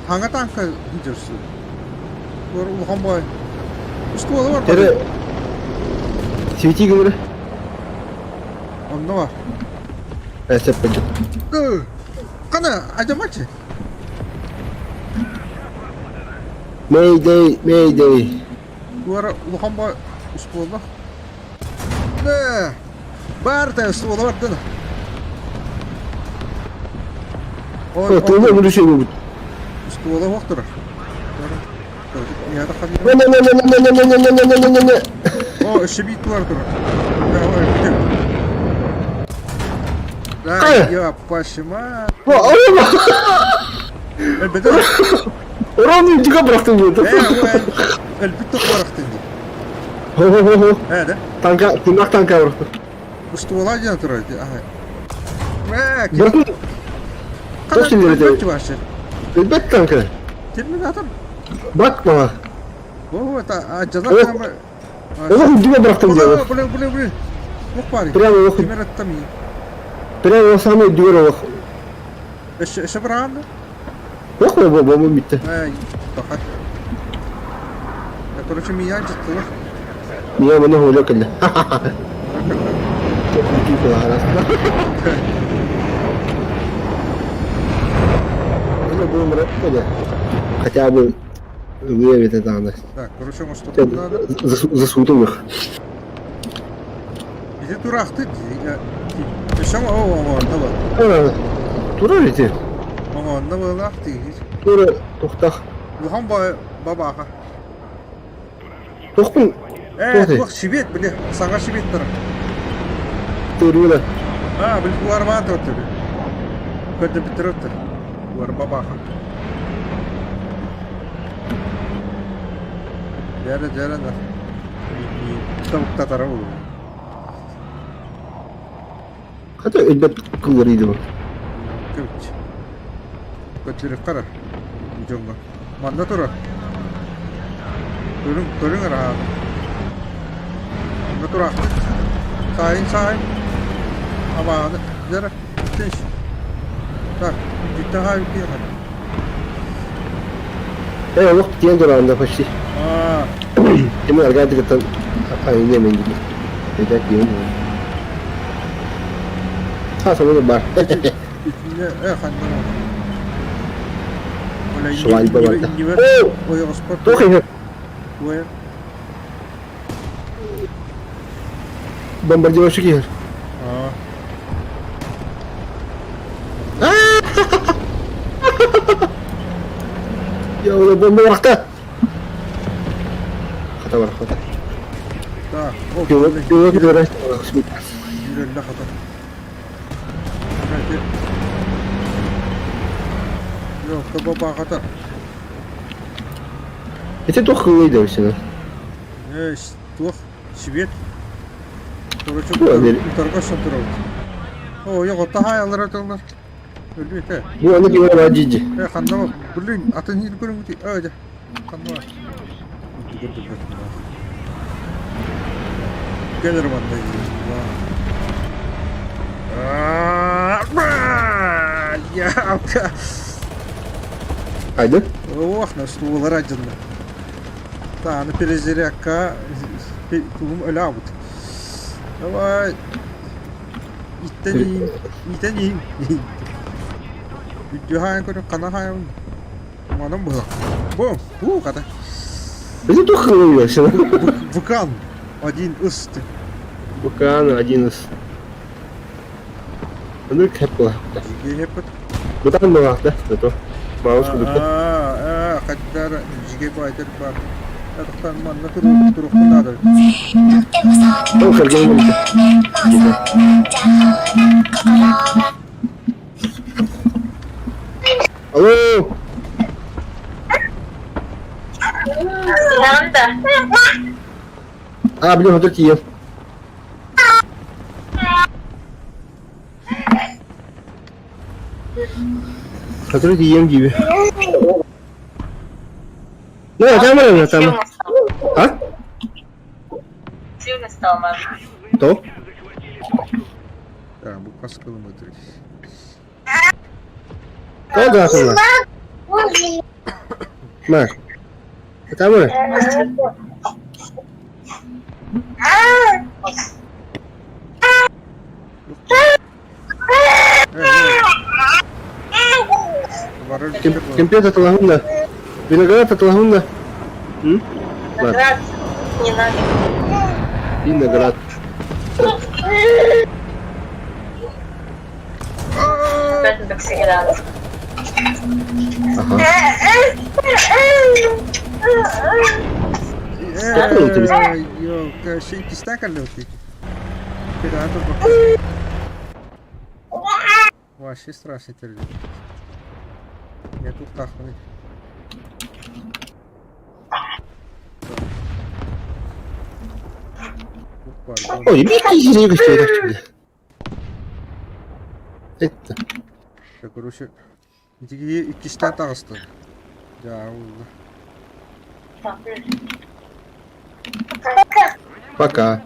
Хаңа танка хинжерсу. Туар улахан бай. Устула бар бана. Тере. Свети говори. Онно бар. Эсэппэдьит. Кана, адьамачы. Mayday, mayday. Туора улахан бо устуола. Нэ! Бар та устуола бардын. О, туга бүлүшү Устуола суох турар. Не-не-не-не-не-не-не-не-не-не-не. О, өссө биир туар турар. Да, я пашма. Ровно дига бырахтым диye. Өлбүт да бырахтым дии. Хо-хо-хо. Ээ да. Танка, тымнах танка бырахтым. Устуола диэн турар дии. Бырахтым. Точно не Өлбөт танка. Терминатор. Бак мага. О, это адьалар Олох үрдүгэ бырахтым диye. Блин, блин, блин. Туох баарый? Прямо олох. Прямо ол самый үрдүгэр олох. Өссө быраҕан да? Ох, бомба бүттэ. Эй, тоха. Короче, меня дьыттылар. Меня маны холя кэллэ. Хотя бы выявит это она. Так, короче, может, что надо? Засутым их. Ити тураахты Өссө оҥоонно был. Тура ити. Оҥоонно быылаах тииһит. Тура тухтах. Улахан бабааха. Тухпун. Ээ, туох сибиэт, били, саҥа сибиэт турар. Турула. Аа, били уарбаа турар. Көрдөбүттэр өттөр. Уар бабааха. Дьэрэ, дьэрэ, да. Табыктатара буолуо. Хата өлбөт кылларыйды бу. Кэбич. Көтүрүк қара. Дьоҥҥо. Манна турар. Көрүҥ, көрүҥ арааны. Манна тураахтыт. Саайын саайын. Абааны. Дьэрэ. Тиш. Так, бүттэ хаайын киэхэ. Э, олох тиэн турарында почти. Аа. Кими аргаатыгыттан айыллыа мен диги. Эдэ киэн. Ха, самы бар. Итиннэ э ханна Свадьба барда. Ойоҕоспор Туох иһэр? Уэ. Бомбардировщик иһэр. Аа. Я уже бомба барахта. Хата бар, хата. Так, Пилот, пилот, Жүрөллө хата. Yok, баба хата. Ити туох кыллый да все. Э, туох, свет. Короче, утарга сатырабыт. О, yok, таһай алар атылар. Өлбүт э. Бу аны киһи бар дии. Э, ханна блин, атын хил көрүҥ э, дьэ. Ханна. Келер манна. Я Haydi. Ох, на стул радина. Та, на перезарядка. Тугум өләбут. Давай. Иттен иттен Бүттү көрө кана хайын. Манам бу. Бу, бу ката. Это туох кыллый все. Вулкан. Один из. Вулкан один из. Ну кэп Жиге хеппет. Бутан была, да? Это. Маус кудукта. Аа, хаттар жиге байтер бар. Атықтан манна туру турухпун надо. Ол кэргэн Алло! Надо. А, блин, вот это ем. Который ем gibi. Ну, там там там. А? Сильно стал мам. То? Так, бу хас километр. То да, то. Ма. Там. Бары үлүктэр буолар. Кемпет атылаһын да. Виноград атылаһын да. Виноград не надо. Виноград. Опять баксиград. Ага. Ёлка, кистан каллеты. Вообще страшный терли. Я тут тахмын. Ой, биир киһи Это. Короче, ити иккистээн таҕыстым. Дьаа уулла. Пока.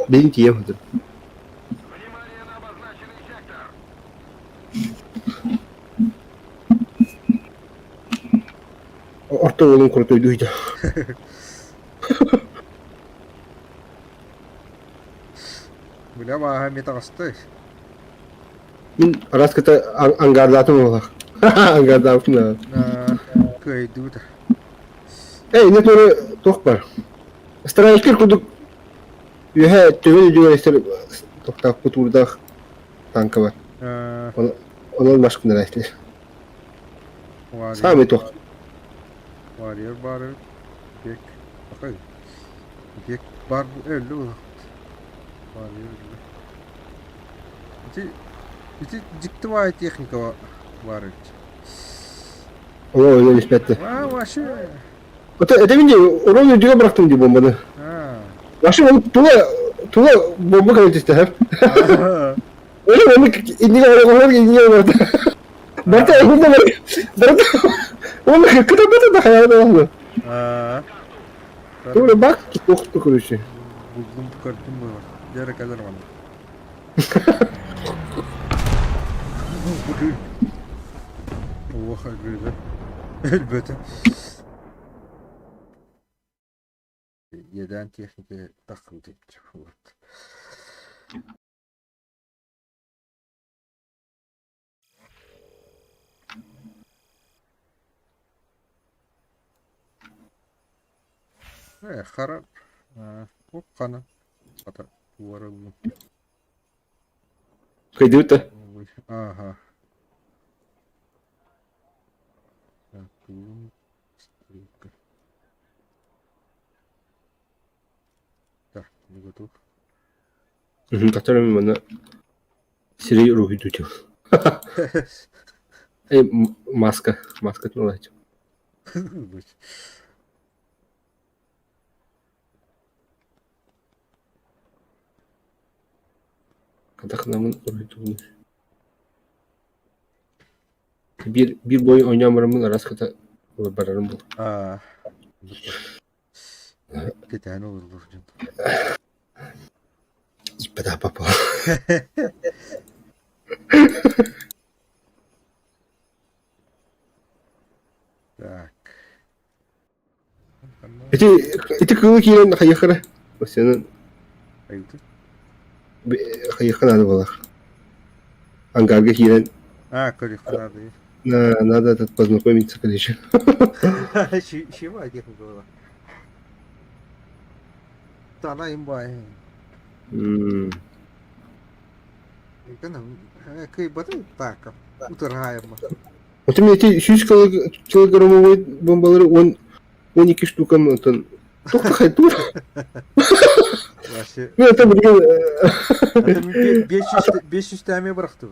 Бейін тием отыр. Орто уолун курутуйдуйда. Бля, бааһа эмиэ таҕысты. Мин араската ангардаатым буоллах. Ангардаабытын Кыайдыбыт. Эй, не туора туох бар. Страйкер курдук үөһэ төбөн үрдүгэр истэр тохтоох кутуурдаах танка бар. Онон машкынара истэр. Саамай туох. Warrior бары бек бакай. Бек бар бу өллү Warrior өллү. Ити ити дьикти баай техника баар эбит. О, өлөн испэтте. А, вообще. Это, это види, урон үрдүгэр бырахтым дии бомбаны. Вообще он тула тула бомба кэлэн түстэ һэ. Өлө оны иннигэ олоҕор иннигэ барда. Барта уһунна бар. Барта. Он кытарбата да хайаан олоҕу. Тура бак туохту короче. Булдум көрдүм бу. Дьэ кэлэр манна. Ох, өлбөтө. Өлбөтө. Иэдээн техника тахсыбыт вот. Э, хара хана хата туора Кыйдыбыт Ага. Так, стрелка. Так, не готов. Который манна сирей уруһуйдуу Э, маска, маска налать. Хатахнамын уруһуйдуубун. Биир биир бой оонньоон бараммын араас хата барарым буолуо. Аа, кэтээн олороллор дьон. Иппэтэх папа. Так. Ити ити кыылы киирэн хайыахара? Сенен хайыахха наада буолар. Ангарга киирэн А, көрүөххэ наада. Надо этот познакомиться, короче. Чего одних было? Тана имба. Кыйбаты так, утыргаайма. Вот у меня эти 100 килограммовой бомбалары, он 12 штукам, онтон туох хайдур. Вообще. Ну, это блин. Это 500 тәме бырахты.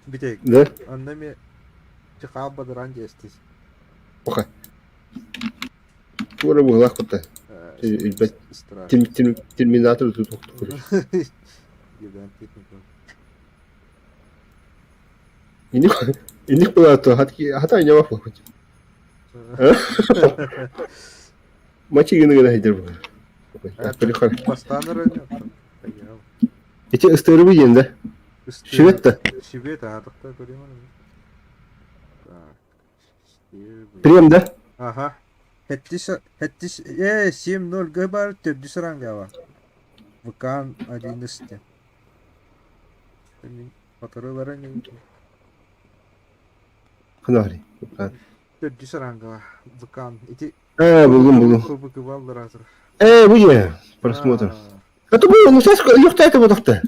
Битек. Да? Онно ми чыхаал бадаран диэстис. Пока. Туора буолаах кутта. Терминатор тут Инник была хата не хоть. Мачи гына гына хидер бу. Эти ыстырыбы диэн да? Швед да? Швед, аадықта көрейін. Прем да? Ага. Хэттис, хэттис, э, 7-0 г бар, төрдүс рангаба. ВК 11. Моторулара Ханаари. Төрдүс аранга быкан. Ити Э, булгум булгум. Быкыбаллар Э, бу же просмотр. Это бу ну сейчас легкая бодохто.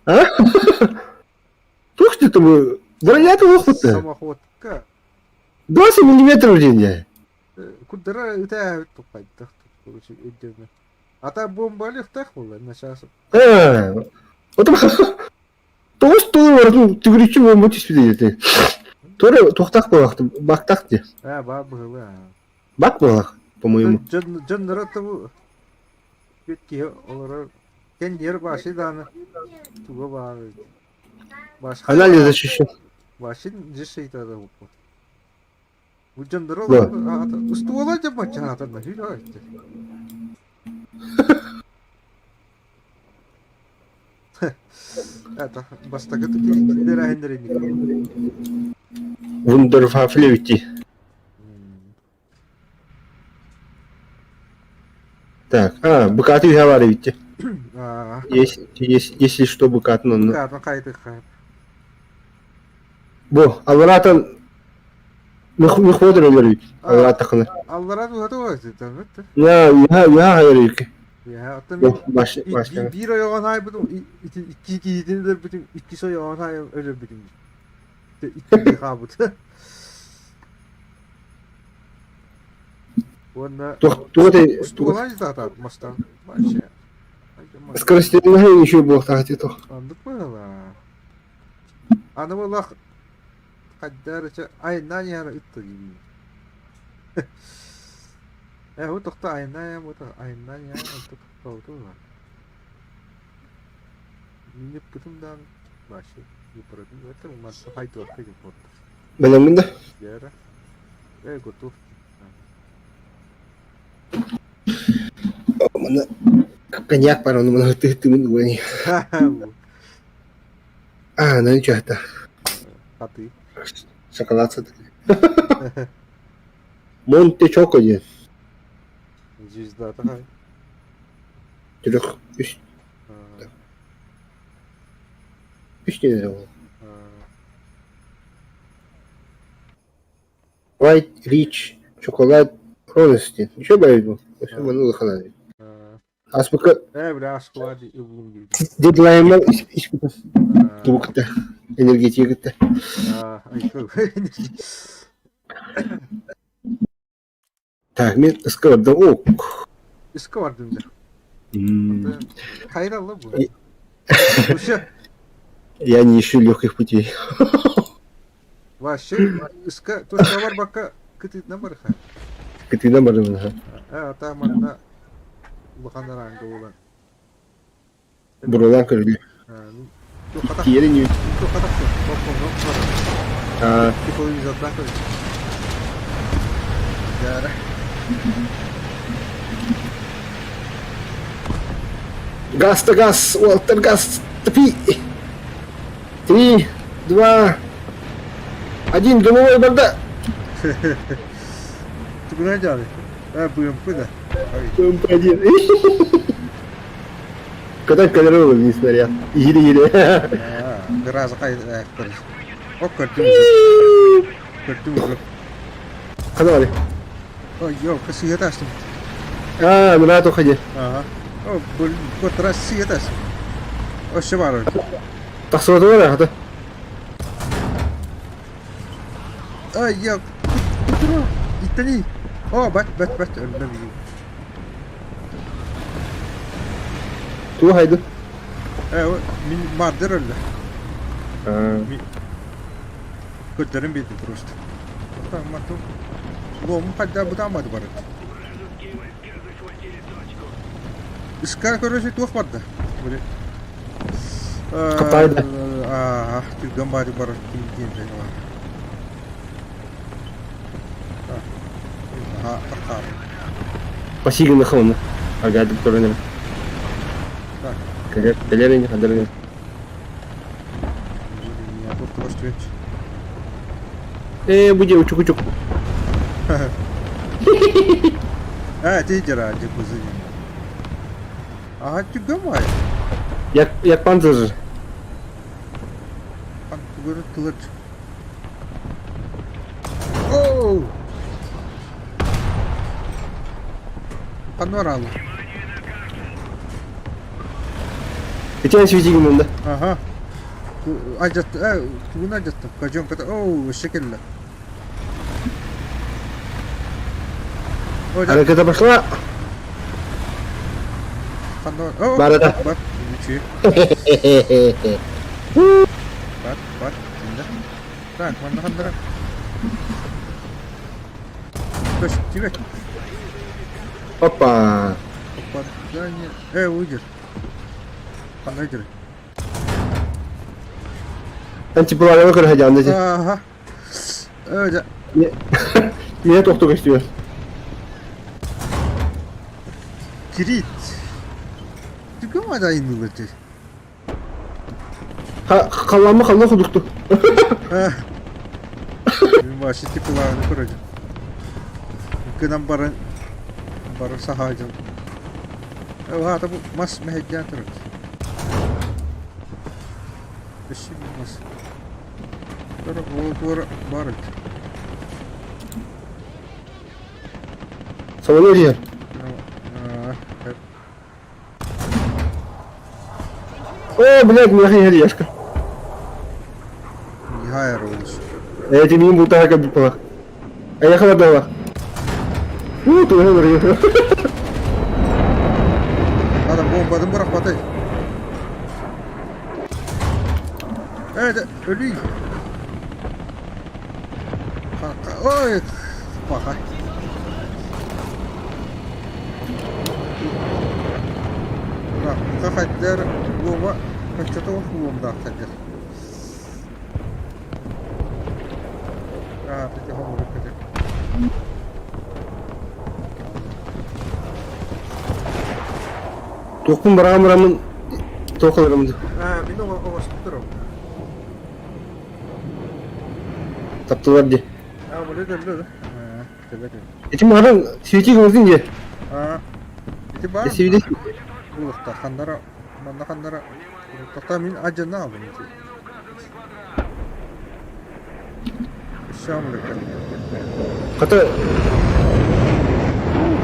А? Туох ты бу бронята лохпутта. Самоходка. 20 миллиметров день. Куддара үтээбит туппайдах короче өйдөмө. Ата бомбалыхтах буолла начаас. Э, вот тоҕус тылы барытын түгүрүччү бомба түспүт диэти. Туора туохтаах буолаахты, бактаах дии. Ээ, баар быһыылаах. Бак буолаах, по-моему. Дьон дьонноро тобу бүт киһи олорор кэнниэр баши дааны туга баар баш Анализ защищен. башин жешейтада буппут. Бу дьонноро олорор устуола дьабаччаатанна хүлэ Это бастакы киллэрээһиннэрин Вундервафлевити. Так, а, быкаты говорите. Если, если, если что, быкат, ну, ну. Быкатын хайдыха. Бу, алларатан мехводер өлөрүт. Алларатакына. Алларат уһаты Я, я, я хайырык. Я, оттон биир ойоҕон аайбытым, икки киһитин өлөрбүтүм, иккис ойоҕон аайы өлөрбүтүм. Икки хаабыт. Уонна устуолай таатаат мастан вообще. Скорострельная еще буолтаах то. Оннук быһыылаа. Аны буоллах хайдаар айнаан иһэр ытта дии. Э, бу тохто айнаан бу айнаан иһэр онто тохтообуту Миниппытым даан вообще юпаратым это манта хайдуакка диэн Бэлэммин да? Дьэ Э, готов. Манна коньяк бар, ону маны тыһыттымын угани. А, ну ничего это. А ты? Шоколад Монте Чоко диэн. Звезда такая. Трех, үс, үс диэн ол. White Rich Chocolate Rollins диэн. Еще баар бу. Өссө маны улахан Аспыка Э, бля, шоколад ыллым диир. дедлайнмар испытан тубукта энергетика Так, мен ыска бардым. О, Ыска бардым да. Хайралла бу. Я не ищу легких путей. Вообще, ыска точка барбакка кытыытынан барыха. Кытыынан барымын. Э, ата манна улахан араанга буолан. Бурулаан көрүллү. Тиэрин ү. Газ да газ, уолаттар газ, топи! Три, два, один, дымовой барда! Тугунан дьаалы. Э, БМП да. БМП-1. Когда калеролы не снаряд. Еле-еле. Раза кай О, көрдүм. Көрдүм. Ханавали. Ой, йо, сыйа тастым. А, ну на ходи. Ага. О, бұл котра сыйа тастым. Өссө бар. Тахсыбаты бар хата. Ай, я, кутура, иттани. О, бат, бат, бат, өллөм. Туга хайды? Э, мин мардыр өллө. Көрдөрүн билдим просто. Мату. Лом хайда бутамады барыт. Иска короче туох барда. Были. Капайды. Аа, түргөн баары бар ким бар. Аха, тақар. Пасигин хауна. Агадып көрөнөр. Так. Кэлэр хадыр. Я тут просто Э, буде учук-учук. А, ты дера, джакузи. Ага, түргөн баары. Як, як панцир. Тугары тылыр. Оу! Панорама. Итиэн сүүтигин мында. Ага. Адьат, тугун адьаттым? Кожонката, оу, өссө кэллэ. Аракета пошла. Барыта. Бар, үчү. Бар, бар, тинде. Так, манна хандара. Көстүбэт. Опа. Попадание. Выйдешь. Ханна выйдешь. Антипылаҕа көрө сылдьаҕын дии. Ааһа. Ээ дьэ. Миэ тохтуу көстүө. Кирит. Түгэн айнылар дии. Халлаама халла курдукту. Вообще типылааны көрөдүм. Гынан баран бары саһаадьым. Хаата бу мас мэһэйдээн турар. Өссө мас. Туора бар эбит. Самолет иһэр. О, блядь, миэхэ иһэр Яшка. Михай Роллс. Эти мин бултаһа кэлбит буолар. Эйиэхэ бардалар. У, туһа барыа. Адам бомбатын бырахпатай. Э, өлүй. Ой, паха. Хахайдар буома оччото буомдаахтар. Аа, ити хомурук этэ. Туохпун бараҕан бараммын туох ыларым Аа, мин оҕостуктарым. Таптылар дии. Аа, били дөллө. Аа, төбөтө. Ити марын свети гыммытын дии. Аа, ити баар. Сибиде Улахта ханнара манна ханнара тохтоо мин адьана алым ити. Өссө амлыка. Хата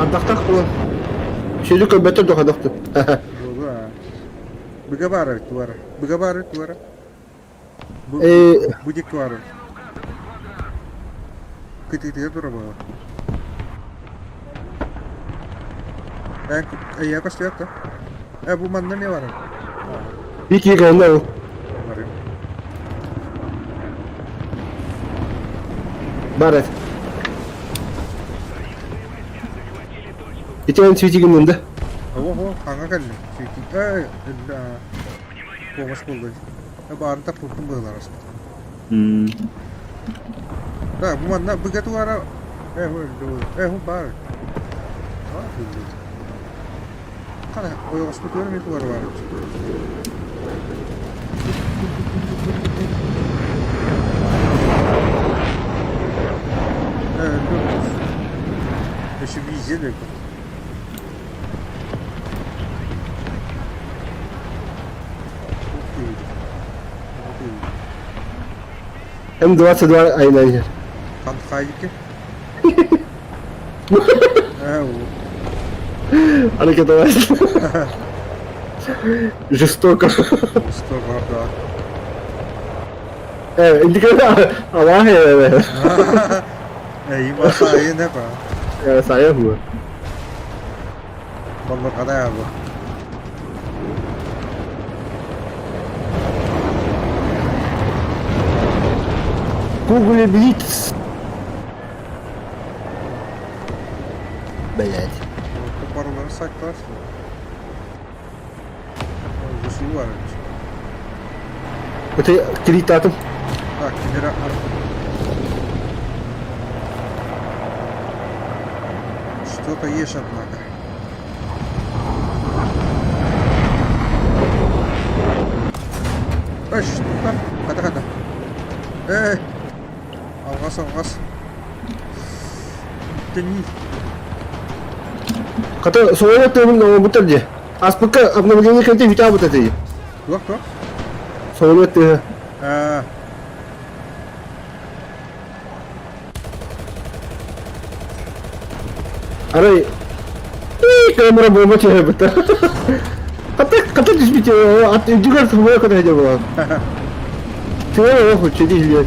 ардахтах буолан сүлү көрбөттөр дохадохту. Буолу аа. Быга баар эбит туара. Быга баар эбит туара. Бу бу диэки баар эбит. Кытыытыгар тура буолар. Эн эйиэхэ көстүбэт да? Э бу манна эмиэ барар. Вики кэллэ ол. Барыам. Бар эт. Ити эн светигин да? Ого, хаҥа кэллим. Светик. Э, Помощь буолла. Баарын таппыппын быһылар аспыт. Да, бу манна быга туара э э баар. Хана ойоҕоспут эмиэ туара баар. Э, Еще везде легко. М22 айынан иһэр. Хантхайки. Э, Аны кетовать. Жестоко. Жестоко, да. Э, инди алаах э. Э, има сайын па. Э, сайа хуа. Балларҕадай аабы. Google Blitz. Блять. Паролары сайтар. Высу бар. Это кредитатым. Так, кинера Что-то есть, однако. Эй, что там? Хата, хата. Эй! Алҕас, алҕас. Тени. Хата, суолу тыымын оҥорбуттар дии. Аспыкка обновление кэлтэ бүтэ бута дии. Туох туох? Самолет тыаһа. Аа. Арай камера буома түһэрбитэ. Хата хата түспүтэ ат үрдүгэр самолет көтө сылдьар буолан. Тыа олох үчүгэй иһиллэр.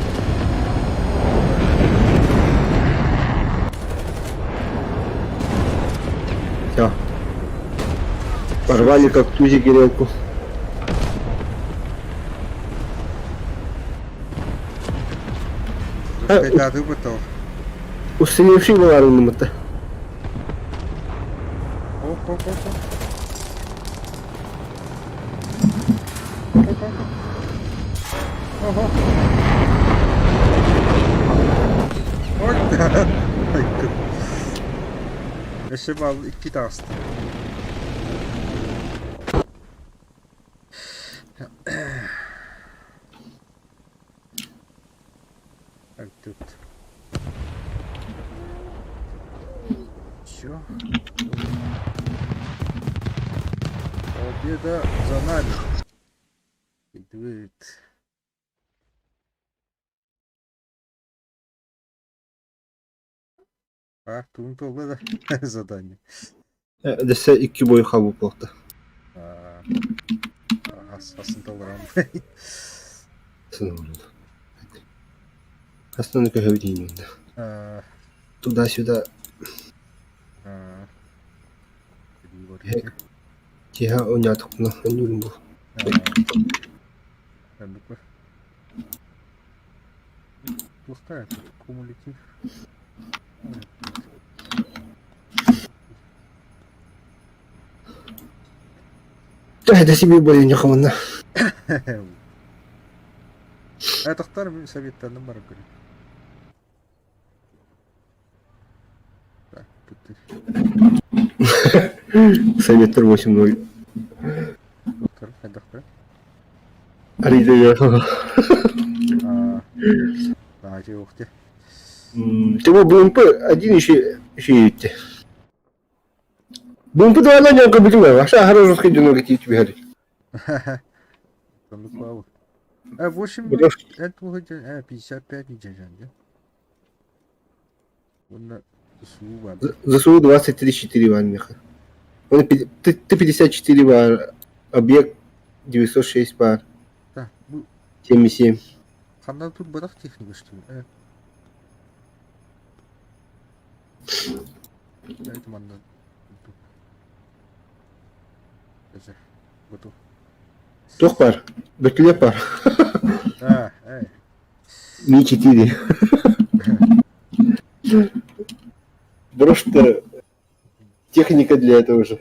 Все. Порвали как тузик грелку. Кайдаатыбыт ол. Уцелевший буолаарыннымыта. Оп, оп, оп, оп. Оп, оп, оп. Ого. Ой, айкын. Өссө бал икки таҕыста. Так, тут. Все. Победа за нами. Идут. А, туун туолла да задание. Десе икки бой хабы буолта. Асын толорам. Основной көһөбүт Туда-сюда. Киһи унятыкпына оннугун бу. Пустая кумулятив. Это себе более не хомно. Атахтар мин советтанным баран көрүм. Так, тут Советтер 8-0. Доктор, хайдахтар? Арыйда Аа, ух ты. Ты БМП один еще еще идти. БМП 2 на нем кабель, а что хорошо сходи на какие тебе говорить. А 8 это 55 не дежан, да? ЗСУ 23,4 ван меха. Он Т-54 бар, объект 906 бар. Да, 7,7. Ханна тут бадах техника, что ли? Это манна. Готов. Туох бар? Бөтүлүөк бар. А, эй. Ми-4. Просто техника для этого же.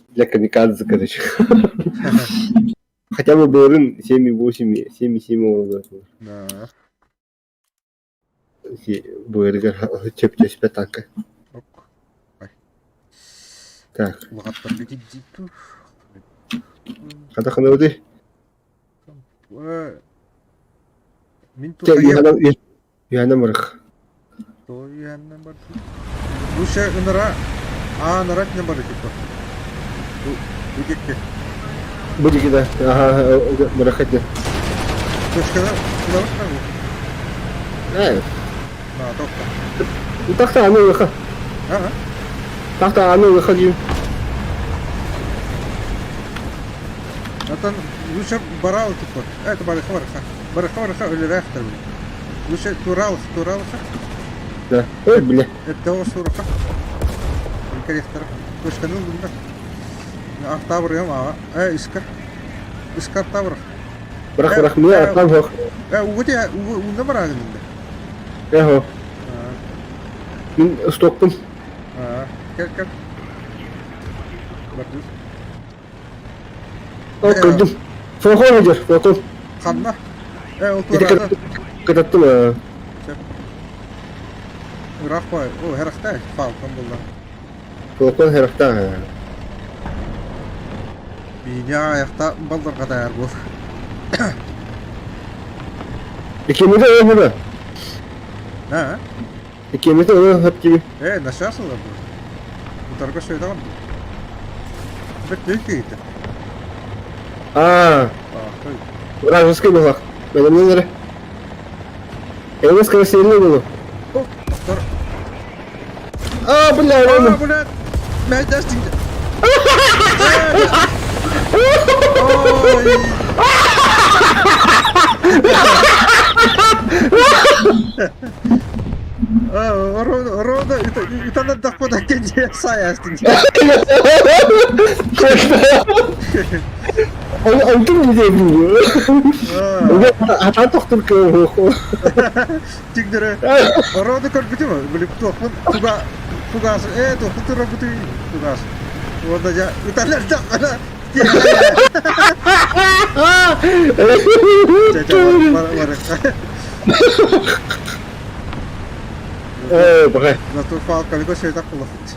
Для камикадзе, короче. Хотя бы былырын 7,8, 7,7 оҥороллор. Да. Былырыгар чөп түспэт танка. Ок. Так. Улаҕаттар бүтүддитту. Хата ханабыты? Мин Чэ, үһэнэ барых. То үһэннэн бардым. Лучше ынара, а ынара не бары типа. Бу дикки. Бу дикки да. Ага, барах этне. Точкада куда бу? Э. На, тохта. Тахта аны выха. Ага. Тахта аны выха дим. Атан лучше барал типа. Это барыха барыха. Барыха барыха өлөрөөхтөр били. Лучше турал, турал. Да. Ой, бля. Это сураха. Корректор. Точканы ыллым Артабыр ама. Э, искар. Искар табыр. Бырах бырах мин артам хох. Э, угути уна барагын Эхо. Мин стоктум. Кел кел. Бардыс. О, көрдүм. Фолкон идет, фолкон. Ханна. Э, ол турады. Кытаттым. Ыраах бай. О, хэрахтай. Фалкон булла. Фолкон хэрахтай. Биня аяқта балдырға даяр бол. Икемите өлө А? Икемите өлө хөп тиби. Э, нашасылар бу. Утарга сөйдөгөн. Бет нейке ите. Аа, вражеский быһах. Бэлэмнэн эрэ. Эйэс красивый было. А, бля, А, бля, Мәйдәс тиңде. Ой. Рода, итана дахпада кенже саястың. Онтум не дейбин. Атан тохтур көө. Тиңдере. Рода көрбүтүм, билип туохпун туга тугас, э туохпун тура буту тугас. Уонна дьэ ыталар дахпада. Э, бага. Зато фалкалыга сөйтак булахыт.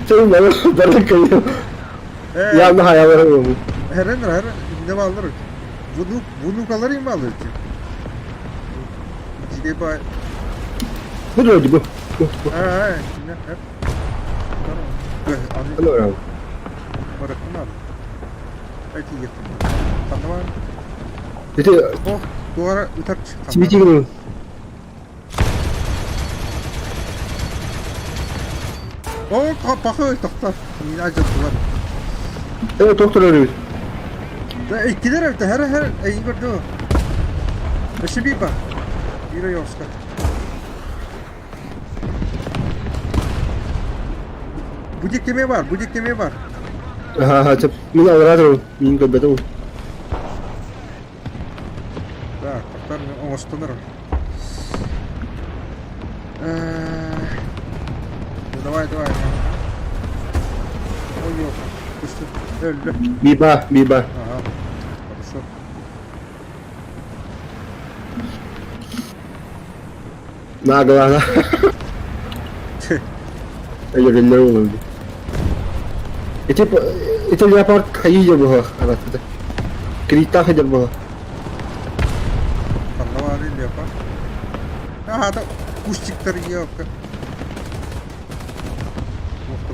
Чөй бары бары кайы. Я на хая бары. Херен херен не баллар. Буну бунукалар им баллар. Жиде ба. Бу вроде бу. А, не. Аны Баракман. Эти ехтим. Ханна Ити Ох, туара ытар Симитигин. О, пахы тохтар. Мин ажаттылар. Э, доктор өрү. Да, иккилер өтө хэр хэр эйин көрдү. Өссө биир бар. Биир ойоҕоско. Бу диэки эмиэ бар, бу диэки эмиэ бар. Аха, чап. Мин алыраатыр мин көрбөтүм. Так, тохтар мен оҥостонор. Ну давай, давай. Ой, ёлка. Пусти. Өллө. Биба, биба. Ага. Хорошо. Наглана. Өйөрүллэр буолуо. Ити ити леопард хайыы буһа аратыта. Крита хадьар буһа. Ханна баарый леопард? Аха, да кустиктар ёлка. Уох ты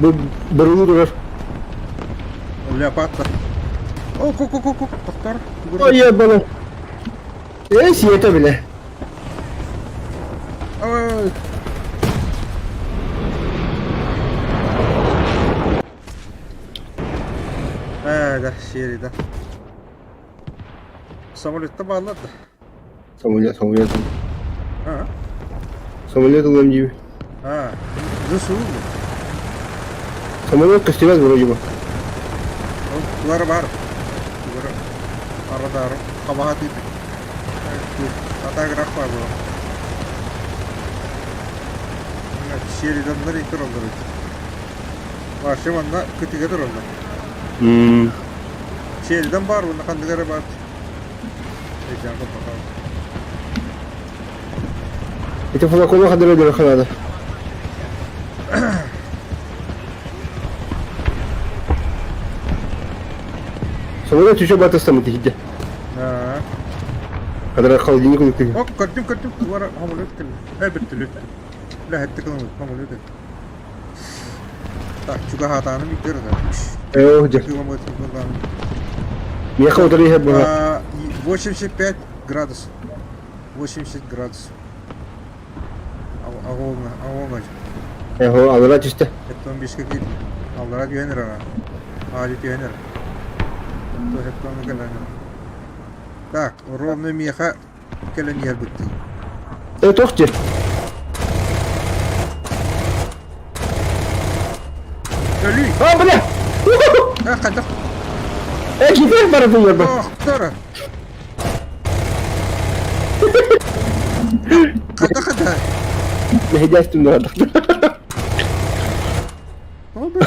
Бу бырылы турар. Леопард. О, ку ку ку ку тохтор. Ой, ебало. Э, сиэтэ билэ. Ой. Э, да, серий, да. Самолетта бааллар да. Самолет, самолет. А, Самолет ылам диби. а, ЗСУ. Самолет көстүбэт вроде бы. Тугара бар. Тугара. Арадар. Хабаха тип. Атаграх бар бу. Сериданнар икер олар. Вообще манна күтүгө тураллар. Серидан бар, уна ханныгара бар. Эжанга бакал. Ити флакону хадыр өдөрө ханада. Самолет еще батыстамы тихиде. Аа. Хадыр холодильник үлүктүг. Ок, көрдүм, көрдүм. Тугара самолет кел. Э, бертөлөт. Ләһәтте кылым, самолет. Так, чугаһаатааным иккер да. Э, дьэ. Километр булган. Меха утары иһэр буһа. 85 градус. 80 градус. Агоңа, агоңа. Эхо, алыра түстэ. Хеттон бишке кит. Аллара түһэнер ара. Аали түһэнер. То хеттон кэлэн. Так, ровно меха кэлэн иһэр быттый. Э, тохти. Өлүй! А, бля! А, хайдах? Э, кипер бара туйар ба. Охтара! Хайдах хайдах? Мэһэдээстим дуһардах. О, бля.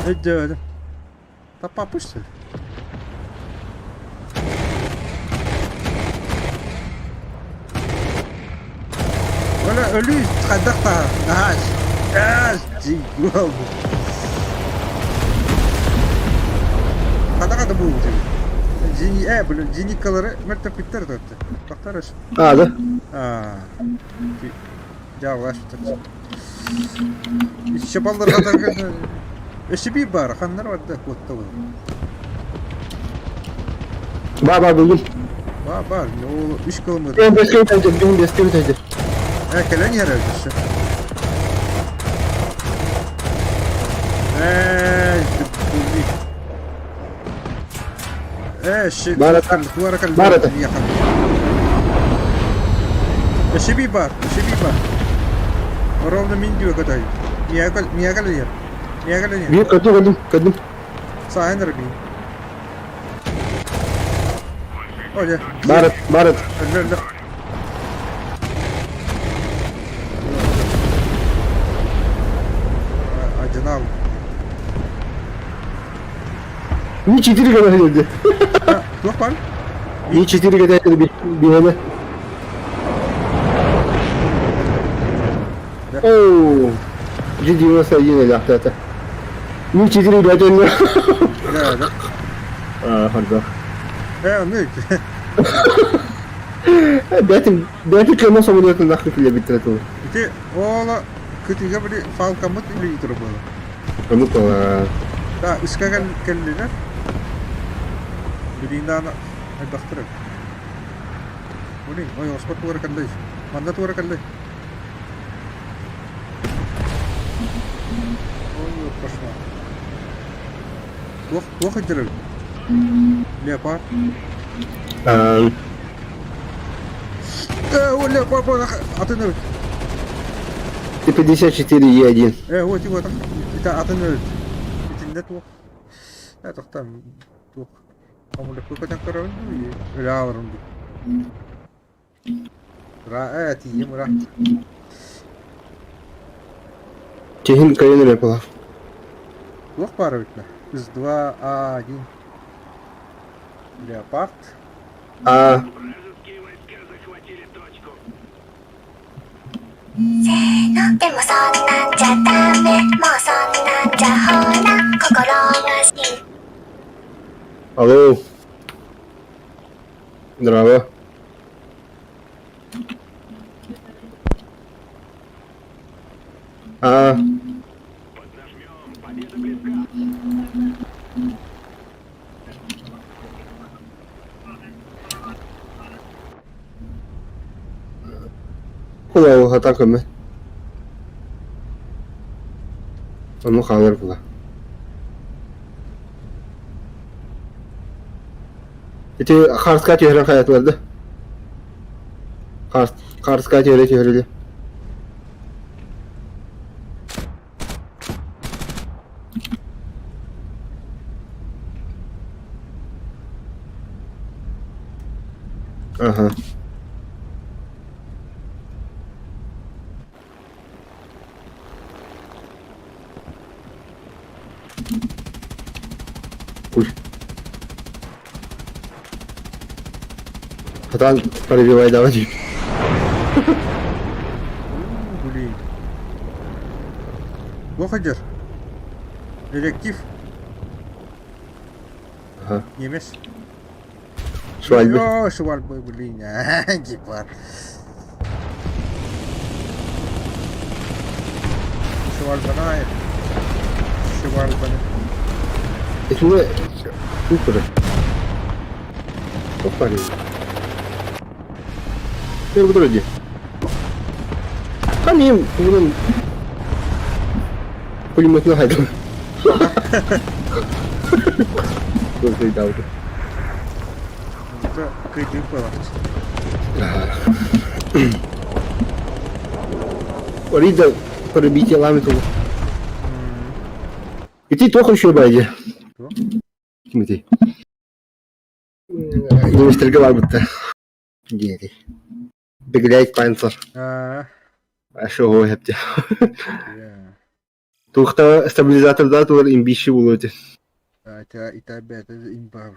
Өйдөөдүм. Таппаппыт что ли? Оля, өлүү хайдах таһа? Наһаа аас дии Хайдах да буолбут эбит. Зени, блин, зениткалары мөлтөппүттэр да. Тохтор А, да? А, дьаабылаш Еще балларга Өссө биир баар, ханнар барда куотта буолар. Ба, ба, бүгүн. Ба, бар, ол үш километр. Мен беске өтәйді, бүгін беске өтәйді. Э, кэлэн иһэр өссө. Э, Э, Баар ата. Баар ата. Өссө бар, өссө бар. Ровно мин диэки көтөй. Миэхэ миэхэ кэлиэр. Миэхэ кэлиэр. Биир көрдүм, көрдүм, көрдүм. Саайан эрэ бии. О, дьэ. Баар ат, баар ат. Өллө, өллө. Адьынаал. Ми четыре года geldi. Туох баар? Ми четыре года geldi биһиэнэ. Оо, G91 элэхтээтэ. Ми четыре бэтэннэ. Да, да. Аа, харда. Э, ну. Бэтин, бэтин кема самолетын нахуй киле биттирэ тыл. Ити ола кытыга били фалкамыт или итер буола. Ону кола. Да, үскэ кэллилэр. Билииндаана элбэхтэр. Блин, ой, оспот туора кэллэй. Манна туора кэллэй. Ой, кошмар. Туох, туох ыдырыр? Леопард. Аа, Э, о, леопард, атын өлт. Т-54 Е1. Э, вот, вот, это атын өлт. Итиннэ туох. Э, тохтан, туох. Амулекку көтөн көрөбүн дуу, өлө аларым дуу. Ра, э, тиийим, ра. Киһин кайын эрэ буолар. Туох баар эбит С2, А1. Леопард. Аа, でもそんなんじゃダメもうそんなんじゃほら心がし алло. Здраво. Аа. Кула хата көмө. Ону хаалар була. Ити харска түһэрэн хайатылар да. Харс харска түһэрэ түһэриле. Ага. Уй. Хатан пробивай давай. Блин. Туох ыдыр? Электив. Ага. Немец. Швальбы. О, швальбы, блин. Гепард. Швальбана. Швальбана. Итиннэ купры. Опа. Первый дии. Хамим, бүгүн пулеметный хайдам. Тоже дауда. Это кыйдык была. Орида пробить лами тулу. Ити туох еще байди. Туох? Ким ити? Немецтерге барбытта. Диэти. Беглять панцер. А, Ашо хепте. я. Тухта стабилизаторда туар имбиши булуте. Это это бета имба.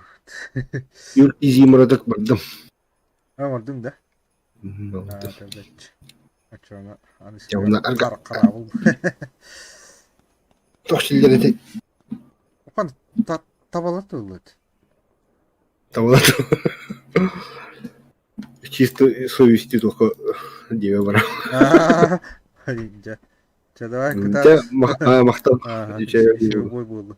Юр изимрадак бардым. А, бардым да? А, это бет. Ачана, аны Явна арга. Карабыл. Тохчиллер эти. Хан табалар тылыт. Табылат. Чисто совести только диэбэ барам. Дьэ, давай Дьэ, кытаат. махтал. Буолла.